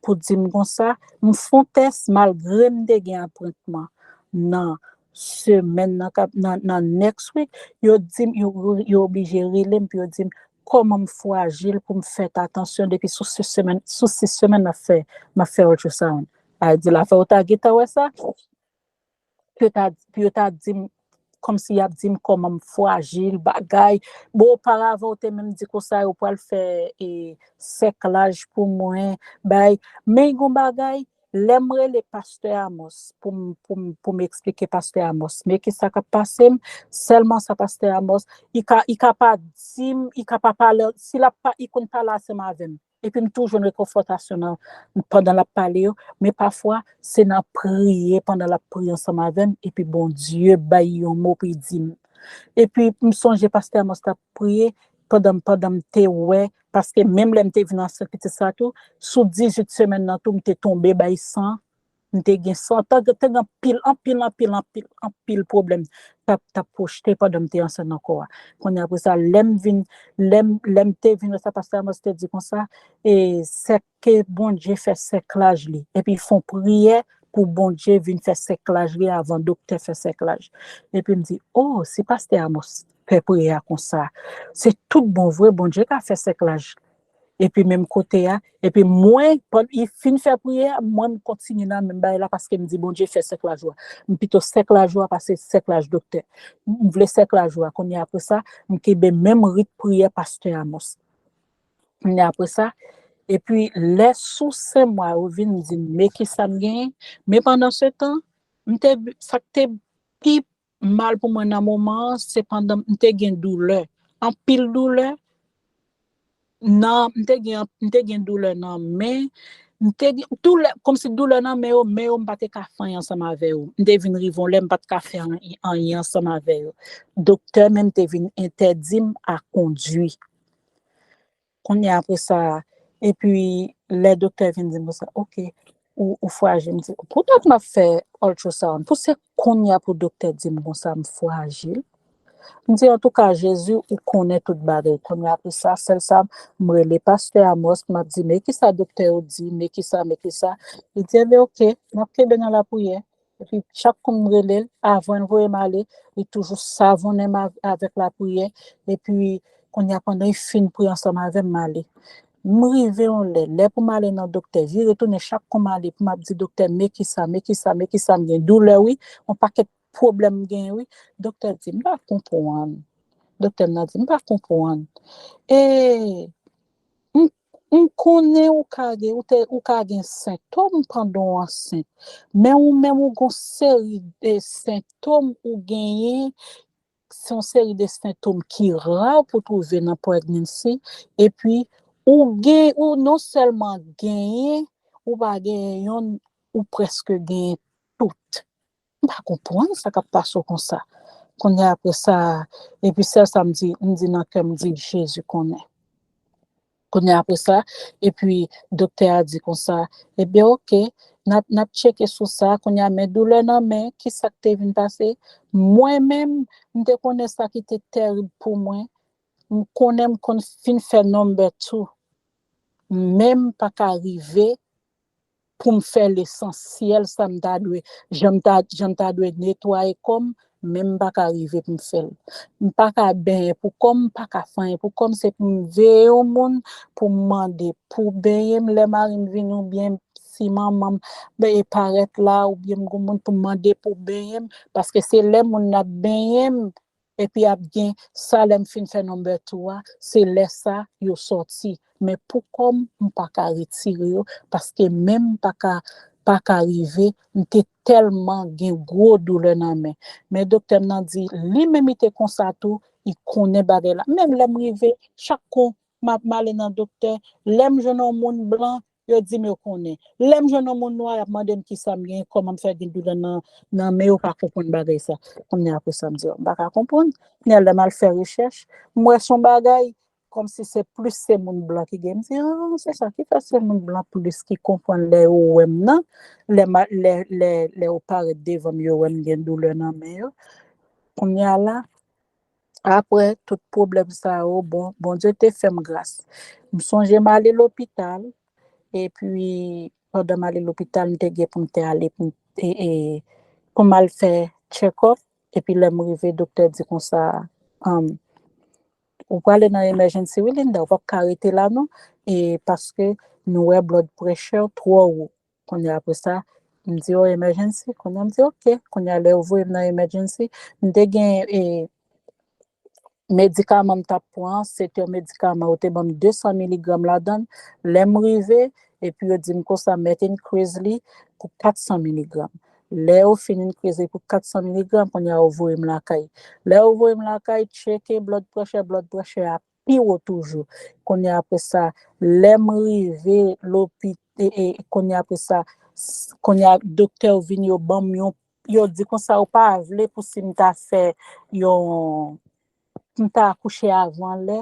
pou di m konsa, m fè yon tès malgre m te gen apwentman nan semèn nan, k ap, nan, nan next week, yo di m, yo, yo oblije rele m pou yo di m kòman m frajil pou m fè atansyon depi sou sis semèn, sou sis semèn m ap fè, m ap fè ultrasound. Sa vle di lafè ou ta gentan wè sa. Pou yo ta, pou yo ta di m, kòmsi y ap di m kòman m frajil, bagay. Bon, oparavan, ou te menm di konsa, yo pral fè, e, sèklaj pou mwen, bay. Men gon bagay, lè m rele pastè Amos pou m, pou m, pou m eksplike pastè Amos, men kisa k ap pase m, sèlman sa pastè Amos, li ka, li ka pa di m, li ka pa pale, si l ap pa, li konn pale ansanm avè m. Epi m toujou jwenn rekonfòtasyon nan, pandan l ap pale yo, men pafwa, se nan priye, pandan l ap priye ansanm avè m, epi Bondye bay yon mo pou l di m. Epi m sonje pastè Amos t ap priye, pandan, pandan m te wè, paske menm lè m te vin ansent pitit sa tou, sou dizuit semèn nan tou, m te tonbe bay san, m te gen san, te, te gen anpil, anpil, anpil, anpil, anpil pwoblèm t ap, t ap pwojte pandan m te ansent nan kò a. Kounye a apre sa, lè m vin, lè m, lè m te vin wè sa, pastè Amos te di konsa, e, sèke Bondye fè sèklaj li. Epi fè yon priyè pou Bondye vin fè sèklaj li avan doktè fè sèklaj. Epi m di, o, si pastè Amos fè priyè a konsa, se tout bon vre, Bondye ka fè sèklaj. Epi menm kote a, epi mwen, pandan li fin fè priyè a, mwen m kontinye nan menm bagay la paske m di, Bondye fè sèklaj ou a. M pito sèklaj ou a pase sèklaj doktè. M vle sèklaj ou a. Kounye a apre sa, m kenbe menm rit priyè pastè Amos. Kounye a apre sa, epi lè sou senk mwa yo vin di m, men kisa m genyen, men pandan se tan, m te, sa k te pi mal pou mwen nan moman an, se pandan m te gen doulè. Anpil doulè. Nan, m te gen, m te gen doulè nan men. M te gen doulè, kòmsi doulè nan men yo, men yo, m pa te ka fè anyen ansanm avè yo. M te vin rive yon lè, m pa t ka fè anyen, anyen ansanm avè yo. Doktè menm te vin entèdi m a kondwi. Kounye a apre sa, epi lè doktè vin di m konsa, oke, ou, ou frajil. M di, poutèt m ap fè ultrasound, pou se kounye a pou doktè di m konsa m frajil. M di, antouka, Jezi, ou konnen tout bagay. Kounye a apre sa, sèl sa, m rele pastè Amos, m ap di, men kisa doktè yo di, men kisa, men kisa. Li di, enben, oke, n ap kenbe nan lapriyè. Epi chak kou m rele l, avan l voye m ale, li toujou savonnen m av-, avèk lapriyè. Epi kounye a pandan l fin priye ansanm avè m, m ale. M rive yon lè, lè pou m ale nan doktè, vire tounen chak kou m ale pou m ap di doktè, men kisa, men kisa, men kisa m gen. Doulè wi, yon pakèt pwoblèm m genyen wi. Doktè di, m pa konprann. Doktè m nan di, m pa konprann. E m, m konnen ou ka gen, ou te, ou ka gen sentòm pandan w ansent. Men ou menm ou gon seri de sentòm ou genyen, se yon seri de sentòm ki ra pou twouve nan pregnancy, epi ou gen, ou non sèlman genyen, ou pa genyen yonn, ou prèske genyen tout. M pa konprann sa k ap pase w konsa. Kounye a apre sa, epi sèl sa m di, m di nan kè m, m di, Jezi konnen. Kounye a apre sa, epi doktè a di konsa, ebyen, oke, n ap, n ap tcheke sou sa. Kounye a, men doulè nan men, ki sa k te vin pase? Mwen menm, m te konnen sa ki te tèrib pou mwen. M konnen m konn fin fè number two. Men m pa ka rive pou m fè lesansyèl sa m ta dwe, jan m ta, jan m ta dwe netwaye kò m, men m pa ka rive pou m fè l. M pa ka benyen pou kò m, m pa ka fè anyen pou kò m, se pou m veye yon moun pou m mande pou benyen m lè mari m vini oubyen si manman m parèt la oubyen m gen moun pou m mande pou benyen m, paske se lè moun nan ap benyen m epi ap gen sa lè m fin fè number two a, se lè sa yo sòti. Men pou kò m, m pa ka retire yo, paske men m pa ka, pa ka rive, m te tèlman gen gwo doulè nan men. Men doktè m nan di, li menm li te konsa tou, li konnen bagay la. Menm lè m rive, chak kou m ap m ale nan doktè, lè m jwenn yon moun blan, yo di m yo konnen. Lè m jwenn yon moun nwa, y ap mande m kisa m gen, kòman m fè gen doulè nan, nan men yo, pa konprann bagay sa. Kounye a apre sa, m di, m pa ka konprann. Kounye a, lè m al fè rechèch, m wè se yon bagay, kòmsi se plis se moun blan ki gen. M di, ah, se sa ki fè se moun blan plis ki konprann lè yo wè m nan, lè, ma- lè, lè, lè yo parèt devan m, yo wè m gen doulè nan men yo. Kounye a la, apre tout pwoblèm sa yo, bon, Bondye te fè m gras. M sonje m ale lopital, epi pandan m ale lopital, m te gen pou m te ale pou m, e, e, pou m al fè check-up. Epi lè m rive, doktè di konsa, um, ou prale nan emergency, wi, Linda, ou p ap ka rete la, non, e paske nou wè blood pressure twò wo. Kounye a apre sa, m di, oh, emergency. Kounye a m di, ok. Kounye a lè yo voye m nan emergency, m te gen, e, medikaman m t ap pran, se te yon medikaman, yo te ban m de san miligram ladan l. Lè m rive, epi yo di m konsa, mèt increase li pou kat san miligram. Lè yo fin increase li pou kat san miligram, kounye a yo voye m lakay. Lè yo voye m lakay, tcheke blood pressure, blood pressure a pi wo toujou. Kounye a apre sa, lè m rive lopi-, e, e, kounye a apre sa, s- kounye a doktè yo vin, yo ban m yon, yo di konsa, yo pa vle pou si m ta fè yon, m ta akouche avan lè,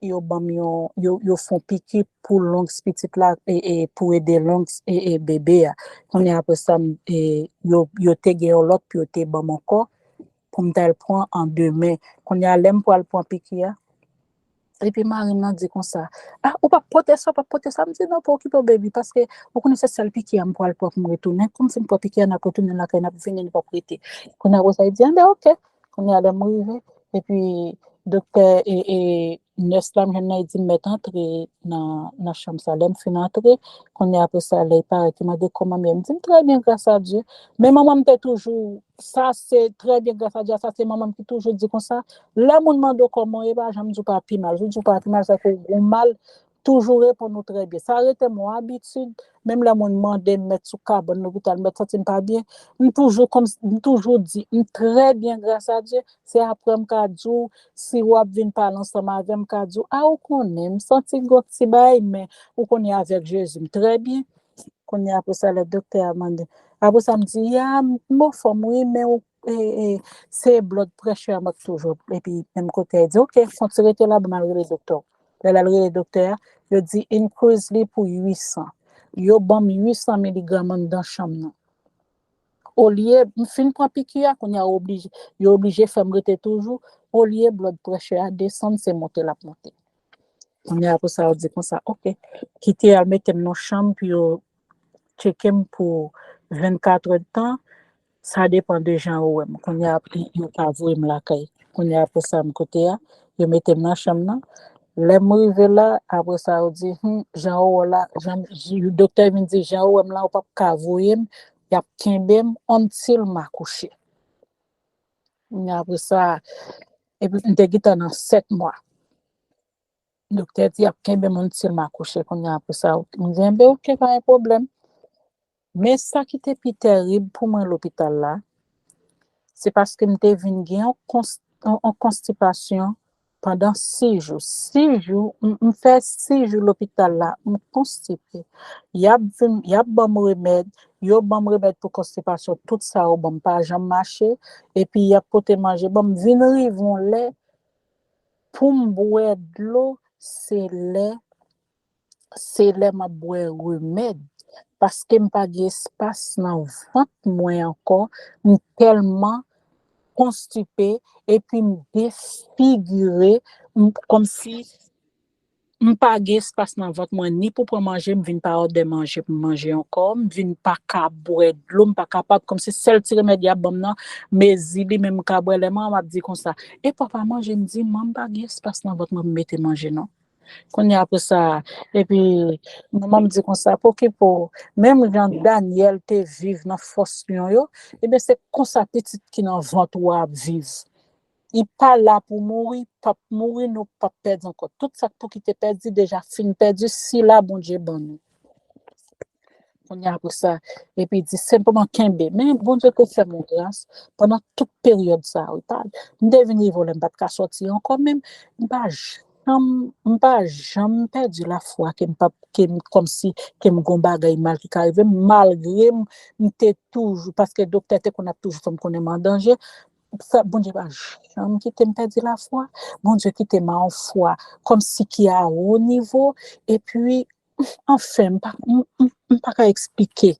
yo ban m yon, yo, yo fè yon piki pou lungs pitit la, e, e, pou ede lungs, e, e, bebe a. Kounye a apre sa, m- e, yo, yo te gen yon lòt pou yo te ban m ankò, pou m ta al pran an demen. Kounye a, lè m pral pran piki a, epi mari m nan di konsa, ah, ou p ap pote sa, ou p ap pote sa. M di, non, pa okipe w, baby, paske ou konnen se sèl piki a m pral pran pou m retounen. Kòm si m pran piki a, n ap retounen lakay, n ap vini, nou p ap rete. Kounye a, apre sa, li di, anben, ok. Kounye a, lè m rive, epi doktè e, e nès la, m jwenn nan, li di m mèt antre nan, nan chanm sa. Lè m fin antre, kounye a, apre sa, lè li parèt, li mande kòman m ye. M di, m trè byen, gras a Dye. Men manman m te toujou, sa se trè byen, gras a Dye, sa se manman m ki toujou di konsa, lè moun mande w kòman w ye, pa janm di w pa pi mal. Si w di w pa pi mal, sa fè w gon mal, toujou reponn ou trè byen. Sa rete m yon abitid, menm lè moun mande m mèt sou kabann lopital, mèt santi m pa byen, m toujou kòm, m toujou di, m trè byen, gras a Dye. Se apre m ka di w, si w ap vin pale ansanm avè m, m ka di w, a, ou konnen, m santi gon ti bagay, men ou konnen avèk Jezi, m trè byen. Kounye a apre sa, lè doktè a mande. Apre sa, m di, ya, m anfòm, wi, men ou, e, e, se blood pressure m ap toujou. Epi, menm kote a, li di, ok, fon ti rete la, ban m al rele doktè w. Lè l al rele doktè a, yo di, increase li pou uit san. Yo ban m uit san miligram anndan chanm nan. Olye, m fin pran piki a, kounye a, yo oblije, yo oblije fè m rete toujou. Olye blood pressure a desann, se monte l ap monte. Kounye a, apre sa, yo di konsa, ok, kite al mete m nan chanm pou yo tcheke m pou vennkat èdtan. Sa depann de jan yo wè m. Kounye a, yo ka voye m lakay. Kounye a, apre sa, m kote a, yo mete m nan chanm nan. Lè m rive la, apre sa, yo di, hmm, jan ou wè la, jan, j- doktè vin di, jan ou wè m la, ou p ap ka voye m, y ap kenbe m until m akouche. Kounye a, apre sa, epi m te gentan nan sèt mwa. Doktè di, y ap kenbe m until m akouche. Kounye a, apre sa, m di, enben, ok, pa gen pwoblèm. Men sa ki te pi tèrib pou mwen lopital la, se paske m te vin gen yon kons- yon, yon konstipasyon pandan sis jou. Sis jou, m, m fè sis jou lopital la, m konstipe. Y ap vin, y ap ban m remèd, yo ban m remèd pou konstipasyon, tout sa yo ban m, pa janm mache, epi y ap pote manje ban m, vin rive yon lè, pou m bwè dlo, se lè se lè m ap bwè remèd, paske m pa gen espas nan vant mwen ankò, m tèlman konstipe, epi m defigire, m, kòmsi m pa gen espas nan vant mwen, ni pou pran manje, m vin pa òdè manje pou m manje ankò, m vin pa ka bwè dlo, m pa kapab, kòmsi sèl ti remèd y ap ban m nan, mezi li, men m ka bwè. Lè manman m ap di konsa, "E papa manje," m di, "Manman, m pa gen espas nan vant mwen pou m mete manje non." Kounye a apre sa, epi manman m di konsa, "Pokipo, menm jan Danyèl te viv nan fòs lyon yo, ebyen se konsa pitit ki nan vant ou a ap viv. Li pa la pou mouri, p ap mouri, nou p ap pèdi ankò. Tout sa k pou kite pèdi, deja fin pèdi, sila Bondye ban nou." Kounye a apre sa, epi di senpman kenbe. Men Bondye te fè m yon gras pandan tout peryòd sa a, wi, pa, m te vin rive lè m pa t ka sòti ankò, men m pa janm, m pa janm pèdi lafwa ke m p ap, ke m, kòmsi ke m gon bagay mal ki ka rive m, malgre m, m te toujou, paske doktè te konn ap toujou fè m konnen m an danje. Sa, Bondye pa janm kite m pèdi lafwa. Bondye kite m a yon fwa kòmsi ki a wo nivo. Epi, anfen, m pa, m, m, m pa ka eksplike.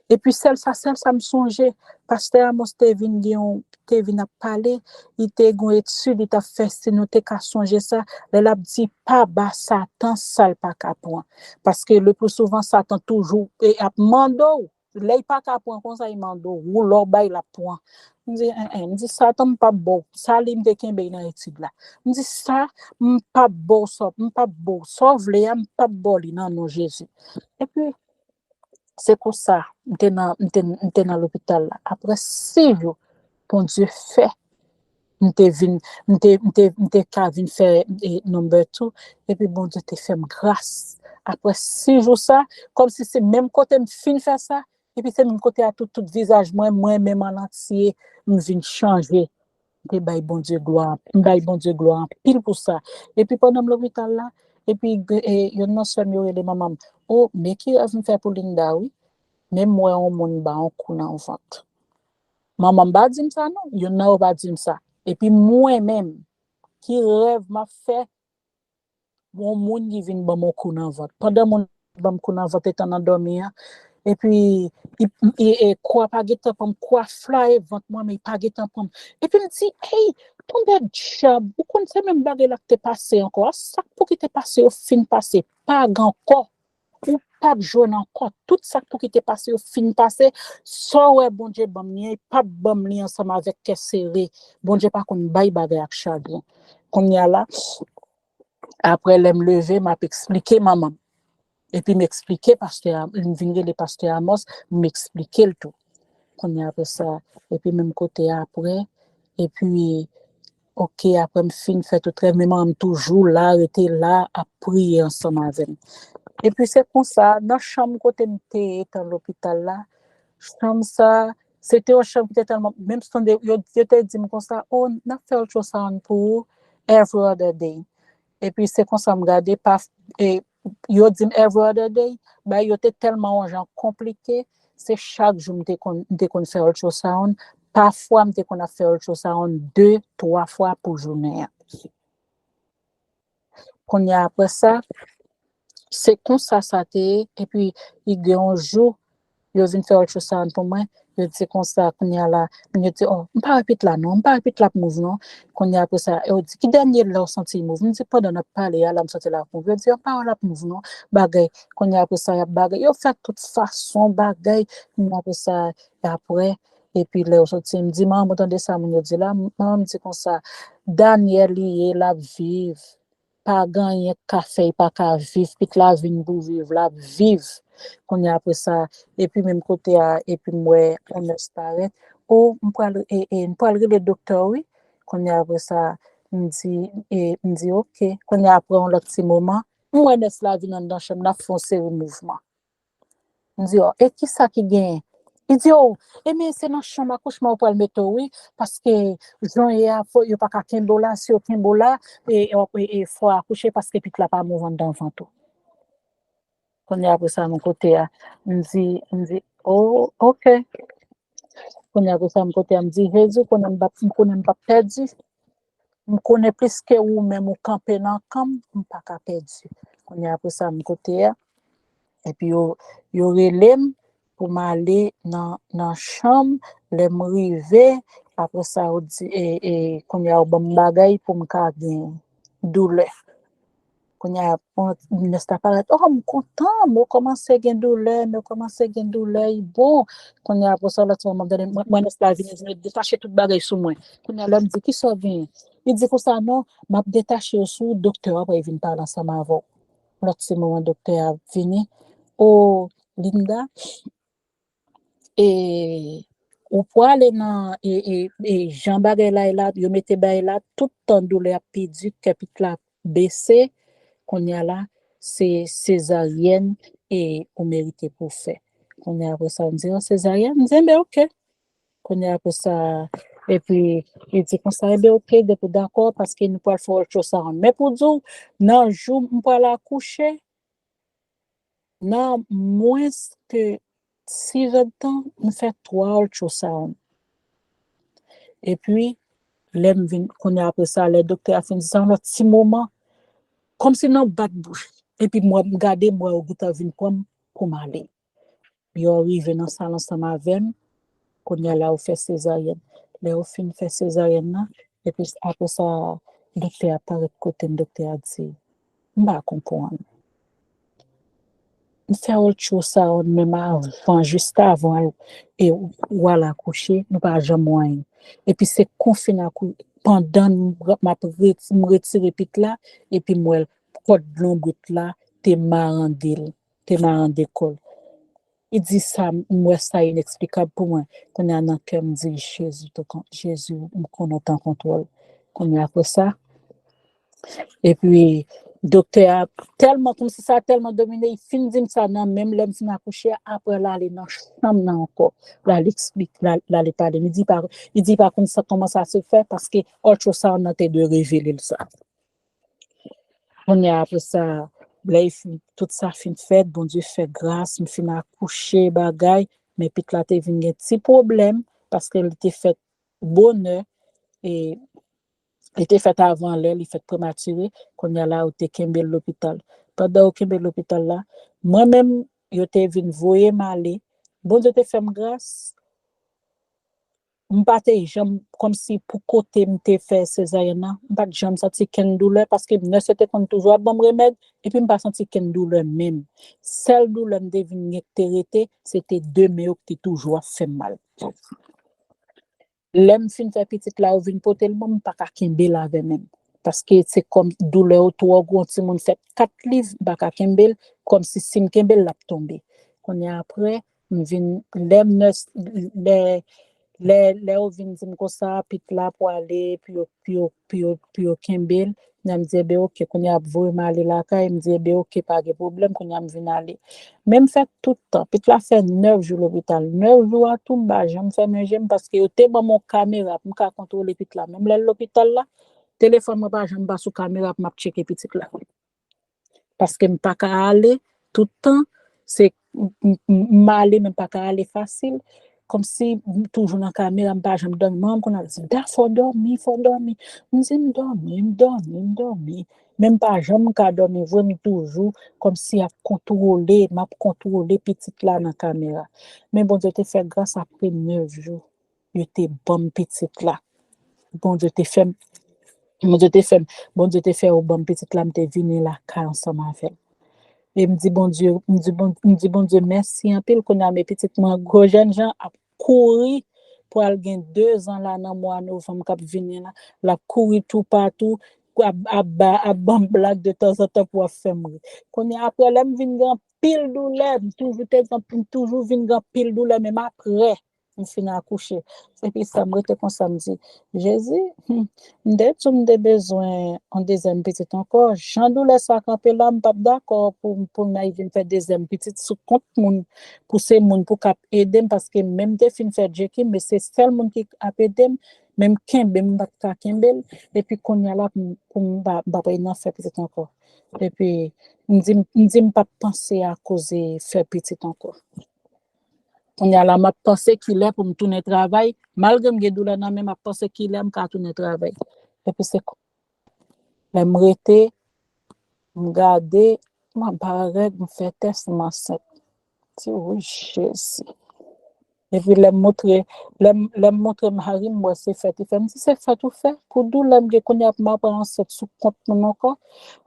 Epi sèl sa, sèl sa m sonje, pastè Amos te vin gen yon, te vin ap pale, li te gen yon etid, li t ap fè, si nou te ka sonje sa, lè l ap di, "Pa ba Satan sa l pa ka pran." Paske le pli souvan, Satan toujou e ap mande w, lè l pa ka pran konsa, li mande w, ou lè w bay, l ap pran. M di, en, en, m di, "Satan, m p ap ba w. Sa li m te kenbe nan etid la." M di, "Sa, m p ap ba w sa, m p ap ba w sa w vle a, m p ap ba w li nan non Jezi." Epi, se konsa, m te nan, m te, m te nan lopital la. Apre sis jou, Bondye fè, m te vin, m te, m te, m te ka vin fè, e, number two, epi Bondye te fè m gras. Apre sis jou sa, kòmsi se menm kote m fin fè sa, epi se menm kote a tout, tout vizaj mwen, mwen menm an antye, m vin chanje. M te bay Bondye glwa, m bay Bondye glwa anpil pou sa. Epi pandan m lopital la, epi, e, yonn nan sè m yo rele manman m, "O, men ki rèv m fè pou Linda, wi. Men m wè yon moun ba yon kou nan vant." Manman m pa di m sa non, yonn nan yo pa di m sa. Epi mwen menm, ki rèv m ap fè, yon moun ki vin ban m yon kou nan vant. Pandan moun ban m kou nan vant etan nan dòmi an, epi, e, e, e, kou a pa gentan pran m, kou a flaye vant mwen, men li pa gentan pran m. Epi m di, "Ey, tonbè dyab, ou konn se menm bagay la k te pase ankò a? Sa k pou ki te pase yo fin pase, pa gen ankò. Ou p ap jwenn ankò. Tout sa k pou ki te pase yo fin pase. Sa w wè Bondye ban m li an, li p ap ban m li ansanm avèk kè sere. Bondye pa konn bay bagay ak chagren." Kounye a la, apre lè m leve, m ap eksplike manman m. Epi m eksplike pastè, m vin rele pastè Amos, m eksplike l tou. Kounye a apre sa, epi menm kote a apre, epi, oke, apre m fin fè tout rèv, men manman m toujou la, rete la, ap priye ansanm avè m. Epi se konsa, nan chanm kote m te ye tan lopital la, chanm sa, se te yon chanm ki te tèlman, menm si tande, yo, yo te di m konsa, "O, n ap fè ultrasound pou ou every other day." Epi se konsa m gade, pa, e, yo di m every other day, bay yo te tèlman yon jan konplike, se chak jou m te konn, m te konn fè ultrasound, pafwa m te konn ap fè ultrasound de, twa fwa pou jounen an. Kounye a apre sa, se konsa sa te ye, epi li gen yon jou, yo vin fè ultrasound pou mwen, yo di konsa, kounye a la, yo di, "O, m pa wè pitit la non, m pa wè pitit la ap move non." Kounye a apre sa, yo di, "Ki dènye lè w santi l move?" M di, "Pandan n ap pale a la, m santi l ap move." Yo di, "An pa wè l ap move non." Bagay, kounye a apre sa, y ap bagay, yo fè tout fason bagay, kounye a apre sa, apre, epi lè yo soti, m di, "Manman, ou tande sa moun yo di la?" Manman m di konsa, "Danyèl li ye, l ap viv. Pa gen anyen k ka fè, li pa ka viv. Pitit la vin pou viv, l ap viv." Kounye a apre sa, epi menm kote a, epi m wè yon nès parèt, "O, m pral, e, e, m pral rele doktè w, wi." Kounye a apre sa, m di, e, m di, "Oke." Kounye a apre yon lòt ti moman, m wè nès la vin anndan chanm nan, ap fè yon seri mouvman. M di, "O, e kisa ki genyen?" Li di, "O, e men se nan chanm akouchman yo pral mete w, wi, paske jan w ye a, fò, yo pa ka kenbe w la, si yo kenbe w la, e, e, e, e fò w akouche, paske pitit la pa move anndan vant ou." Kounye a apre sa, menm kote a, m di, m di, "O, oke." Kounye a apre sa, menm kote a, m di, "Jezi, konnen m p ap, m konnen m p ap pèdi. M konnen plis ke ou menm ou kanpe nan kan m, m pa ka pèdi." Kounye a, apre sa, m kote a. Epi yo, yo rele m pou m ale nan, nan chanm. Lè m rive, apre sa, yo di, e, e, kounye a, yo ban m bagay pou m ka gen doulè. Kounye a, nès la parèt, oh, m kontan, m kòmanse gen doulè, m kòmanse gen doulè, i bon. Kounye a, apre sa, lòt ti moman, m tande, mwen, mwen, nès la vini, vini detache tout bagay sou mwen. Kounye a, lè m di, kisa w genyen? Li di konsa, non, m ap detache yo sou ou, doktè a pral vin pale ansanm avè w. Lòt ti moman, doktè a vini, o Linda, e ou prale nan, e, e, e jan bagay la ye la, yo mete bagay la, tout tan doulè ap pi di, kè pitit la bese, kounye a la, se sezaryèn e ou merite pou fè. Kounye a, apre sa, m di, an sezaryèn? M di, enben, oke. Kounye a, apre sa, epi, li di konsa, enben, oke, depi w dakò, paske nou pral fè ultrasound. Men pou di w, nan jou m pral akouche, nan mwens ke sis èdtan, m fè twa ultrasound. Epi, lè m vin, kounye a, apre sa, lè doktè a fin di sa, yon lòt ti moman, kòmsi nan bat bouch. Epi, m wè, m gade, m wè yo gentan vin pran m pou m ale. Yo rive nan sal ansanm avè m, kounye a la, yo fè sezaryèn. Lè yo fin fè sezaryèn nan, epi apre sa, doktè a parèt kote m, doktè a di, m pa konprann. M fè ultrasound menm avan, jis avan, e w al akouche, nou pa janm wè anyen. Epi se kon fin akou-, pandan m, m ap reti-, m retire pit la, epi m wè l, kòd lonbrit la te marande l, te marande kò l. Li di sa, m wè sa ineksplikab pou mwen. Kounye a nan kè m di, Jezi, te kon-, Jezi, m konnen w t an kontwòl. Kounye a apre sa, epi doktè a, tèlman, kòmsi sa tèlman domine, li fin di m sa nan menm lè m fin akouche a, apre l ale nan chanm nan ankò. L ale eksplik-, l al-, l ale pale. Li di pa, li di pa konn sa, kòman sa se fè, paske ultrasound nan te dwe revele l sa. Kounye a, apre sa, lè l fin, tout sa fin fèt, Bondye fè gras, m fin akouche bagay, men pit la te vin gen ti pwoblèm, paske li te fèt bonè, e li te fèt avan lè, li fèt prematire, kounye a la, yo te kenbe l lopital. Pandan yo kenbe l lopital la, mwen menm, yo te vin voye m ale. Bondye te fè m gras, m pa te janm, kòmsi pou kote m te fè sezaryèn nan, m pa t janm santi kenn doulè, paske nès yo te konn toujou ap ban m remèd, epi m pa santi kenn doulè menm. Sèl doulè m te vin gen k te rete, se te de men yo k te toujou ap fè m mal. Lè m fin fè pitit la, yo vin pote l ban m, m pa ka kenbe l avè men m. Paske se kòm doulè yo twò gwo, yon timoun fèt kat liv, m pa ka kenbe l, kòmsi si m kenbe l, l ap tonbe. Kounye a apre, m vin, lè m nès, lè, lè, lè yo vin di m konsa, pit la pwale, pou yo, pou yo, pou yo, pou yo kenbe l, kounye a m di, enben, oke, kounye a ap voye m ale lakay, m di, enben, oke, pa gen pwoblèm, kounye a m vin ale. Men m fè tout tan, pit la fè nèf jou lopital. Nèf jou a tou, m pa janm fèmen je m, paske yo te ban m yon kamera pou m ka kontwole pit la. Menm lè l lopital la, telefòn mwen pa janm pa sou kamera pou m ap tcheke pitit la. Paske m pa ka ale tout tan, se m, m, m ale, men m pa ka ale fasil. Kòmsi m toujou nan kamera, m pa janm dòmi. Manman m konn ap di, Da, fò w dòmi, fò w dòmi. M di, m dòmi, m dòmi, m dòmi. Men m pa janm ka dòmi vre, m toujou kòmsi ap kontwole, m ap kontwole pitit la nan kamera. Men Bondye te fè gras, apre nèf jou, yo te ban m pitit la. Bondye te fè m, Bondye te fè m, Bondye te fè yo ban m pitit la, m te vini lakay ansanm avè l. E m di Bondye, m di Bon-, m di Bondye mèsi anpil, kounye a men pitit mwen gwo jènjan ap kouri pou al gen de zan la nan mwa novanm k ap vini la. L ap kouri toupatou, ap, ap ba, ap ban m blag de tanzantan pou ap fè m ri. Kounye a, apre lè m vin gen anpil doulè, m toujou te gen, m toujou vin gen anpil doulè, menm apre m fin akouche. Epi sa, m rete konsa, m di, Jezi, hmm, m te di w m te bezwen yon dezyèm pitit ankò. Jan doulè sa kanpe la, m p ap dakò pou, pou m al vin fè dezyèm pitit sou kont moun, pou se moun pou k ap ede m, paske menm m te fin fè Jackie, men se sèl moun ki ap ede m, men m kenbe m, m pa t ka kenbe l. Epi kounye a la, pou m, pou m pa, m pa p ap nan fè pitit ankò. Epi, m di, m di m p ap panse akoze fè pitit ankò. Kounye a la, m ap panse kilè pou m tounen travay. Malgre m gen doulè nan men, m ap panse kilè m ka tounen travay. Epi se kon-, lè m rete, m gade, m pa règ, m fè tès, m ansent. Ti, o Jezi. Epi lè m montre, lè m, lè m montre mari m, m wè se fèt li fè. M di, se fèt ou fè? Pou doulè m gen kounye a pou m aprann ansent sou kont moun ankò?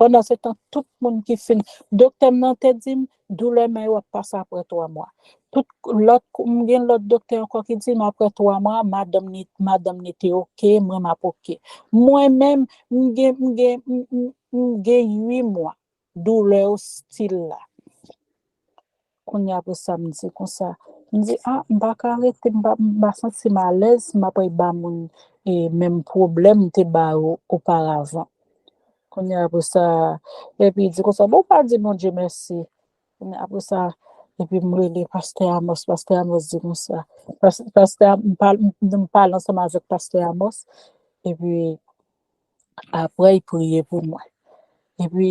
Pandan se tan, tout moun ki fin, doktè m nan te di m, doulè men yo ap pase apre twa mwa. Tout lòt, m gen lòt doktè ankò ki di m apre twa mwa, madanm ni, madanm ni te oke, mwen m ap oke. Mwen menm, m gen, m gen, m, m, m gen uit mwa doulè yo still la. Kounye a apre sa, m di konsa, m di, a, m pa ka rete, m pa, m pa santi m alèz, m ap ba moun e menm pwoblèm m te ba yo oparavan. Kounye a apre sa, epi di konsa, bon, ou pa di Bondye mèsi. Kounye a apre sa, epi m rele pastè Amos, pastè Amos di konsa, pas-, pastè, m pale, m pale ansanm avèk pastè Amos, epi apre, li priye pou mwen. Epi,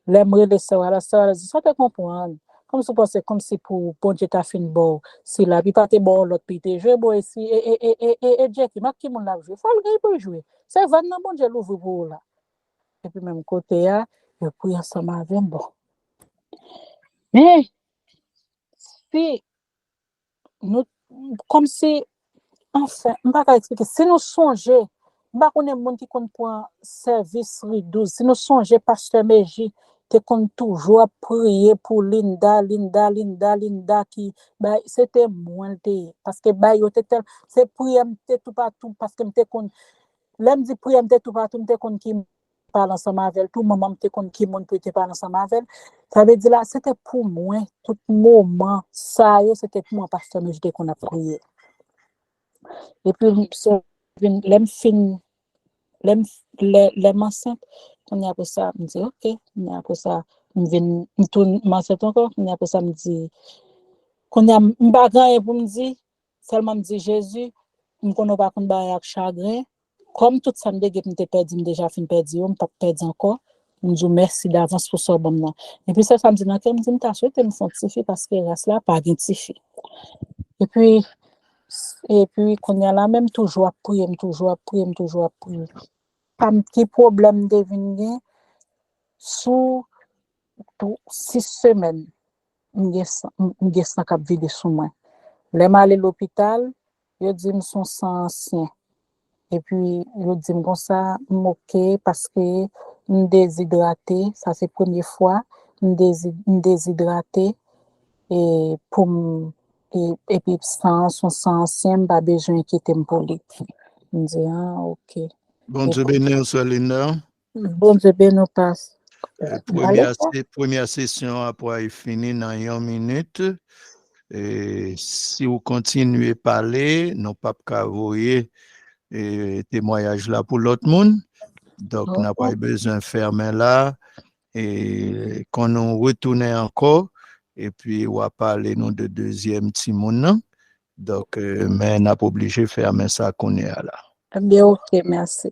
lè m rele sè a la, sè a la di, sa w te konprann? Kòmsi w panse, kòmsi pou Bondye ta fin ba w sila, epi pa te ba w lòt, epi te jwe, bon, e si, e, e, e, e, e, e Jackie, m ak ki moun l ap jwe? Fò l gen pou l jwe. Se vàn nan Bondye louvri pou ou la. Epi menm kote a, yo priye ansanm avè m, bon. Men, si nou, kòmsi, anfen, m pa ka eksplike. Si nou sonje, m pa konnen moun ki konn pran sèvis Ridouz, si nou sonje pastè Meji te konn toujou ap priye pou Linda, Linda, Linda, Linda ki bay, se te mwen l te ye. Paske bay yo te tèl, se priyè m te toupatou, paske m te konn, lè m di priyè m te toupatou, m te konn ki pale ansanm avè l tou, manman m te konn ki moun pou l te pale ansanm avè l. Sa vle di la, se te pou mwen, tout moman sa yo, se te pou mwen pastè Meji te konn ap priye. Epi, m, so, vin, lè m fin, lè m, lè, lè m ansent, kounye apre sa, m di, oke, kounye apre sa, m vin, m tounen, m ansent ankò, kounye apre sa, m di, kounye a, m pa gen anyen pou m di, sèlman m di, Jezi, m konnen w pa konn bagay ak chagren, kòm tout sa m te gen pou m te pèdi, m deja fin pèdi yo, m p ap pèdi ankò. M di w mèsi davans pou sa w ban m nan. Epi sèl sa m di nan kè m, m di m ta swete m fè yon tifi paske ras la pa gen tifi. Epi, epi kounye a la menm, toujou ap priye, m toujou ap priye, m toujou ap priye. Pa m ki pwoblèm m te vin gen sou tou sis semèn. M gen san, m gen san k ap vide sou mwen. Lè m ale lopital, yo di m se yon san ansyen. Epi, yo di m konsa, m oke, paske m dezidrate, sa se premye fwa, m dezi-, m dezidrate, e pou m, e, epi san an se yon san ansyen, m pa bezwen enkyete m pou li. M di, a, oke. Bondye beni w, sè Linda. Bondye beni w, pas. E, premyè se-, premyè sesyon an pral fini nan yon minit. E, si w kontinye pale, nou p ap ka voye, e, temwayaj la pou lòt moun. Donk, n ap bezwen fèmen la. E, kon nou retounen ankò, epi w a pale nou de dezyèm timoun nan. Donk, e, men n ap oblije fèmen sa kounye a la. Ebyen, oke, mèsi.